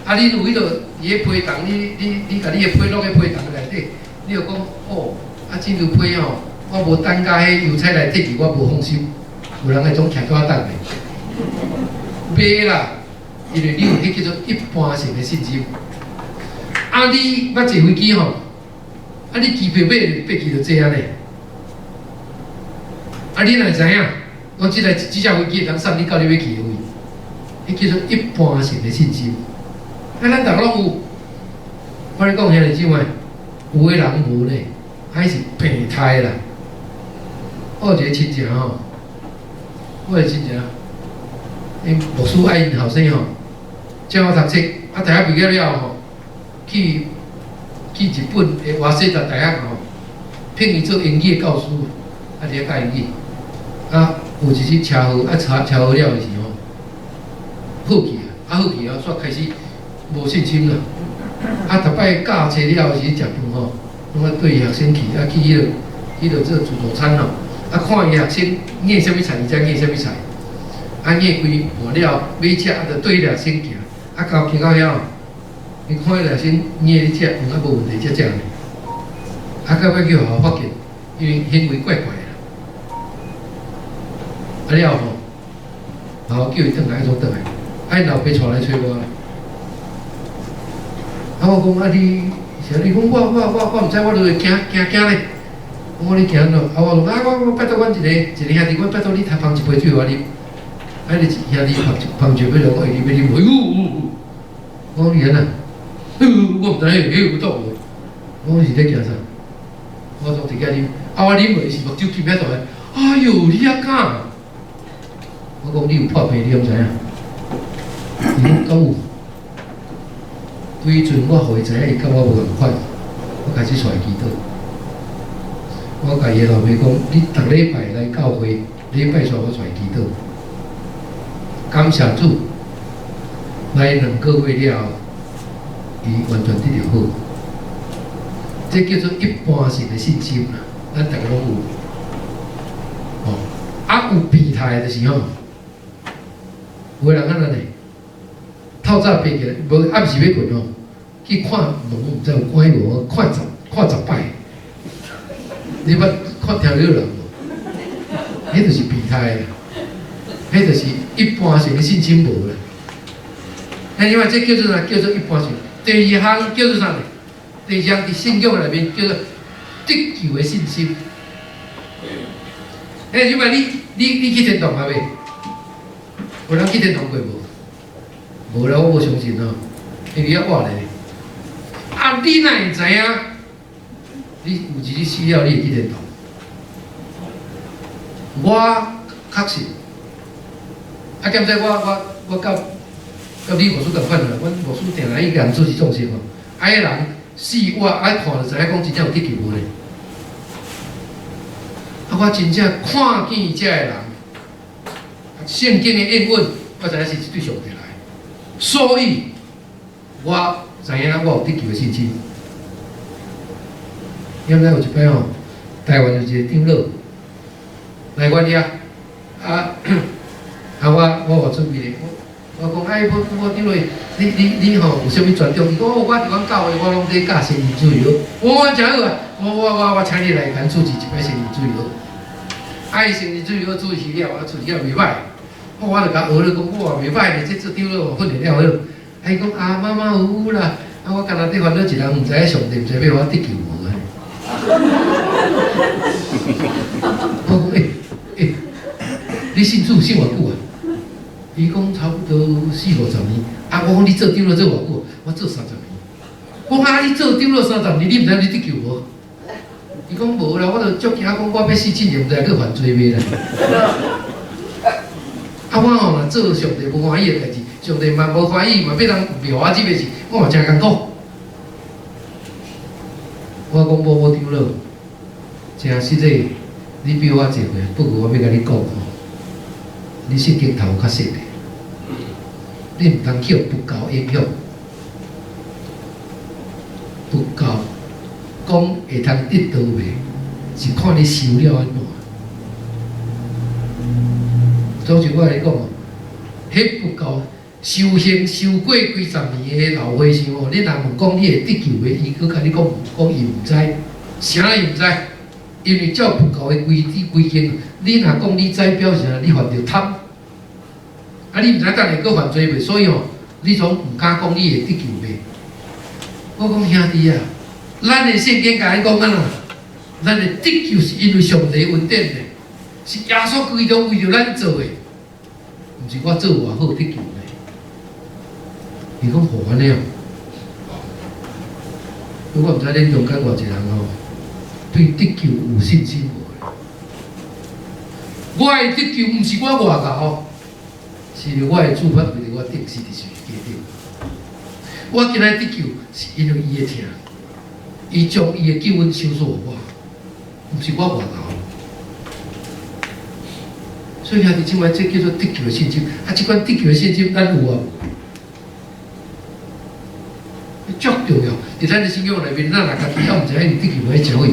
S2: 啊，你有彼個伊個批筒，你共你的批落去批筒內底，你就講哦，啊，這張批吼，我無等甲彼郵差來提去，我無放心。有人會總徛在等咧，袂啦，因為你有彼叫做一般性的信心。啊，你捌坐飛機吼？啊，你機票買飛機就這按呢。啊，你若會知影，講這台這隻飛機會當送你到你欲去的位，彼叫做一般性的信心。啊，咱逐个攏有。我咧講兄弟姊妹，有的人無呢，彼是病態啦。我有一個親戚吼，我一個親戚，𪜶牧師愛𪜶後生吼，正好讀冊，啊，大學畢業了吼，去日本的早稲田大學吼，聘伊做英語的教師，啊，佇遐教英語。啊，有一日車禍，啊車禍了的時候，好去啊，啊好去啊，煞開始無信心啦。啊，逐擺教冊了時食飯吼，攏愛綴學生去，啊去彼個做自助餐吼，啊看伊學生挵啥物菜，伊才挵啥物菜。啊挵規盤了，欲食啊，就綴學生行，啊到行到遐吼，伊看彼學生挵咧食，飯啊無問題才食呢。啊到尾去予發現，因為行為怪怪的。啊了後，然後叫伊轉來，愛怎轉來？啊，𪜶老爸帶來揣我。啊，我講啊你，啥？伊講我毋知，我就會驚驚驚咧。我講你驚按怎？啊，我講啊，我拜託阮一個兄弟，我拜託你捧一杯水予我啉。啊，你兄弟捧一杯落，我會啉欲啉，哎喲，我講你按怎？我毋知彼有毒無？我講是咧驚啥？我總直接啉，啊，我啉落是目睭金遐大，哎喲，你猶敢？我講你有破病，你敢知影？伊講敢有？對陣我予伊知影，伊佮我無仝款，我開始帶伊祈禱。我共伊老爸講，你逐禮拜來教會，禮拜三我帶伊祈禱。感謝主，來2個月了後，伊完全得著好。這叫做一般性的信心啦，咱逐个攏有。哦，啊有病態的就是吼，有的人按怎呢？透早爬起來，無暗時欲睏吼，去看門，毋知有關無？看十擺。你捌看聽著人無？彼就是病態啦，彼就是一般性的信心無啦。那因為這叫做啥？叫做一般性。第二項叫做啥呢？第二項佇聖經內面叫做得救的信心。欸，因為你去天堂啊未？有人去天堂過無？無啦，我無相信哦，因為遐活咧。啊，你哪會知影？你有一日死了，你會去天堂？我確信。啊，兼且我佮你牧師仝款啦，阮牧師定來伊共主持眾生吼。啊，彼人死我愛看就知影講真正有得救無咧。啊，我真正看見遮个人，聖經的應允，我知影是對上帝來，所以我知影我有得救的信心。你毋知有一擺吼，台灣有一個長老來阮遐，啊啊我予準備咧，我講哎，我長老，你吼有啥物專長？伊講哦，我佇阮教會，我攏咧教生靈主日學。我誠好啊，我請你來共主持一擺生靈主日學。啊，伊生靈主日學主持了，啊主持了袂歹。我就共學咧講，哇，袂歹咧，這做長老訓練了好。啊，伊講啊，馬馬虎虎啦，啊，我干焦佇煩惱一人毋知影上帝毋知欲予我得救無啊。我講欸欸，你信主信偌久啊？伊講差不多四五十年。啊，我講你做長老做偌久？我做三十年。我講啊，你做長老三十年，你毋知你得救無？伊講無啦，我就足驚講我欲死進前，毋知閣犯罪未啦。啊，我吼若做上帝無歡喜的代誌，上帝嘛無歡喜，嘛欲人掠我這個事，我嘛誠艱苦。我講某某長老，誠實際，你比我濟歲，不過我欲共你講吼，你聖經讀有較熟的，你毋通去予佛教影響。佛教講會通得道袂，是看你修了按怎。總是我共你講哦，彼佛教修行修過幾十年的老和尚哦，你若問講你會得救袂，伊閣共你講講伊毋知，啥伊毋知，因為照佛教的規矩規定，你若講你知，表示啥？你犯著貪，啊你毋知等下閣犯罪袂，所以吼，你總毋敢講你會得救袂。我講兄弟啊，咱的聖經共咱講按怎？咱的得救是因為上帝恩典的，是耶穌基督為著咱做的，毋是我做偌好得救的。伊講吼按呢哦，我毋知恁中間偌濟人吼，對得救有信心無？我的得救毋是我偌𠢕，是我的主捌為著我釘死佇十字架頂。我今仔得救是因為伊的疼，伊將伊的救恩賞賜予我，毋是我偌𠢕。所以兄弟姊妹，這叫做得救的信心。啊，這款得救的信心，咱有啊無？足重要。佇咱的信仰內面，咱若家己猶毋知影得救無，彼真危。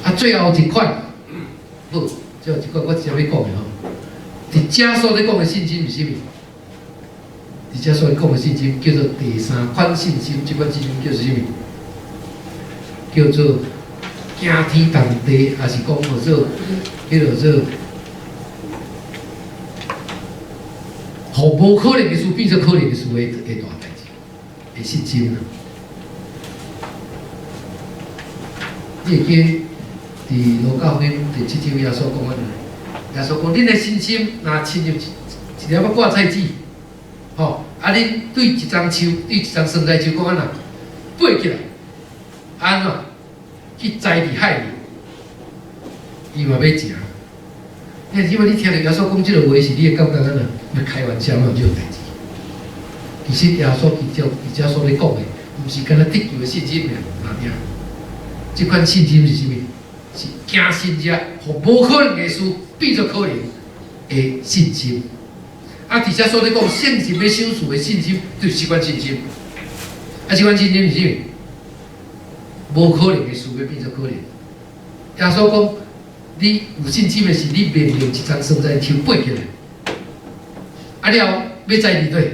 S2: 啊，最後一款，好，最後一款我直接欲講的吼。佇遮所咧講的信心是啥物？佇遮所咧講的信心叫做第三款信心，這款信心叫做啥物？叫做驚天動地，抑是講叫做彼落做，予無可能的事變做可能的事的大代誌的信心啦。你會記佇路加福音第七章耶穌講按怎？耶穌講：恁的信心若親像一粒仔掛菜籽，吼！啊，恁對一欉樹，對一欉酸菜樹講按怎？拔起來，按怎？去栽佇海裡，伊嘛欲成。你這擺你聽著耶穌講這个話時，你會感覺按怎？欲開玩笑嘛，這種代誌。其實耶穌佇遮佇遮所咧講的，毋是干焦得救的信心爾，爾。這款信心是啥物？是驚神者，予無可能的事變做可能的信心。啊，佇遮所咧講，聖神欲賞賜的信心，就是這款信心。啊，這款信心是啥物？無可能的事欲變做可能。耶穌講，你有信心的是，你命令一叢酸菜樹拔起來，啊了欲栽佇佗？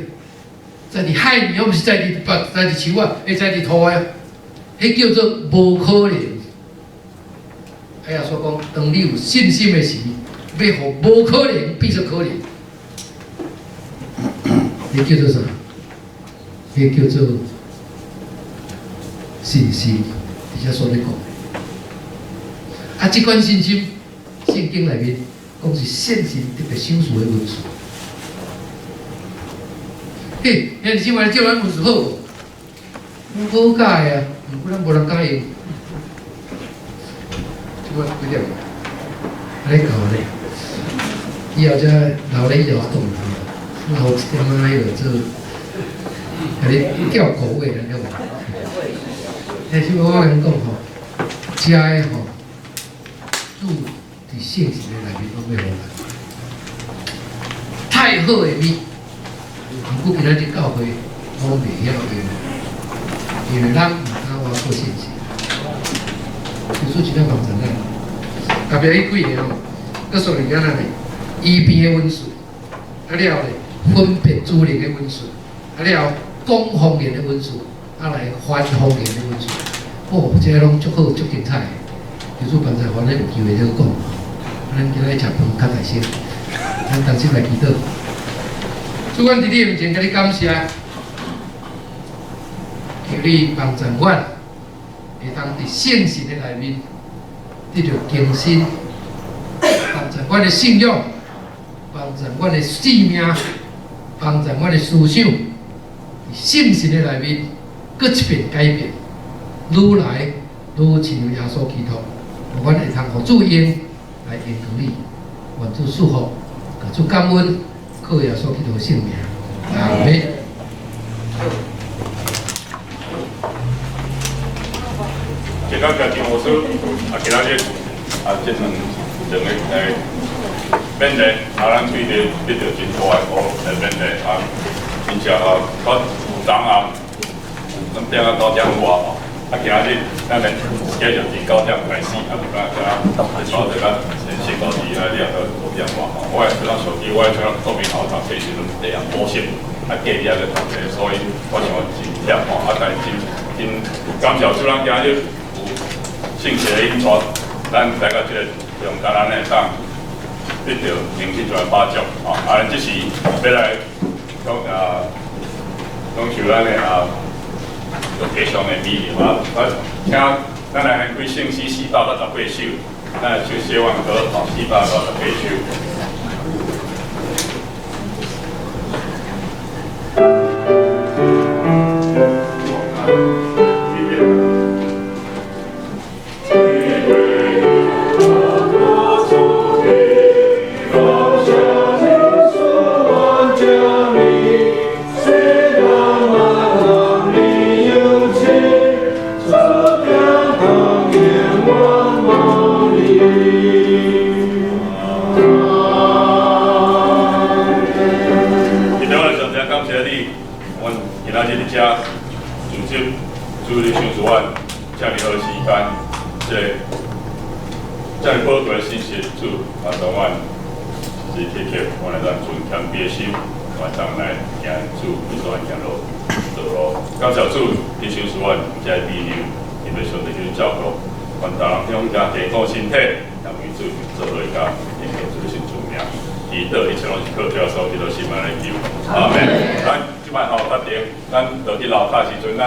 S2: 栽佇海裡，抑毋是栽佇別栽佇樹仔，會栽佇土的，彼叫做無可能。啊，耶穌講，當你有信心的時，欲予無可能變做可能，彼叫做啥？彼叫做信心。佇遮所咧講的。啊，這款信心，聖經內面講是聖神特別賞賜的恩賜。嘿，兄弟姊妹，這款恩賜好無？好佳啊，毋過咱無人敢用。這款幾點？按呢夠咧。以後才老咧以後講，老一點仔彼落做，共你吊口味啦，了無？兄弟姊妹，我共你講吼，遮的吼，主佇聖神的內面攏欲予咱。太好的物，毋過今仔日教會攏袂曉用，因為咱毋敢倚靠信心。就說一點幫助咱，特別彼幾个吼，閣說明按怎呢？醫病的恩賜，啊了後咧，分別諸靈的恩賜，啊了後講方言的恩賜，啊來翻方言的恩賜。哦，這个攏足好足精彩的。求主幫助，反正有機會再講。咱今仔日食飯較大聲，咱同齊來祈禱。主，阮佇你面前共你感謝，求你幫助阮，會當佇聖神的內面得著更新，幫助阮的信仰，幫助阮的生命，幫助阮的思想，佇聖神的內面閣一遍改變，愈來愈親像耶穌基督，予阮會通予主用來榮耀你，願主祝福，共主感恩，靠耶穌基督的聖名，阿們。
S1: 真感謝金牧師，啊，今仔日啊，這兩個勉勵，啊，咱對得得著真大的鼓勵勉勵啊，真正啊，我昨暗咱點到9點外吼，啊，今仔日咱來繼續佇9點開始，啊，就講遮，帶這個先到佇啊2個5點外吼，我會穿手機，我會穿透明喉讀冊時陣，會用補習，啊，隔日咧讀冊，所以我想真忝吼，啊，但是真真感謝主咱今日有聖靈的引導，咱來到這個中間，咱會當得著靈性上的飽足吼。啊，咱這時欲來講啊，享受咱的啊，肉體上的美榮啊。我請咱來開聖詩498首，咱來唱寫挽歌吼，四百九十八首。主你賞賜阮遮爾好時間，這個遮爾寶貴的信息，主啊，當阮時時刻刻，阮會當存謙卑的心，會當來行主你所行路道路。感謝主，你賞賜阮遮個美榮，特別上帝去照顧，阮逐人向加健康身體，也為主做落家，榮耀主聖主名，祈禱一切攏是靠主耶穌基督聖名來求，阿門。咱這擺吼決定，咱落去樓跤時陣，咱。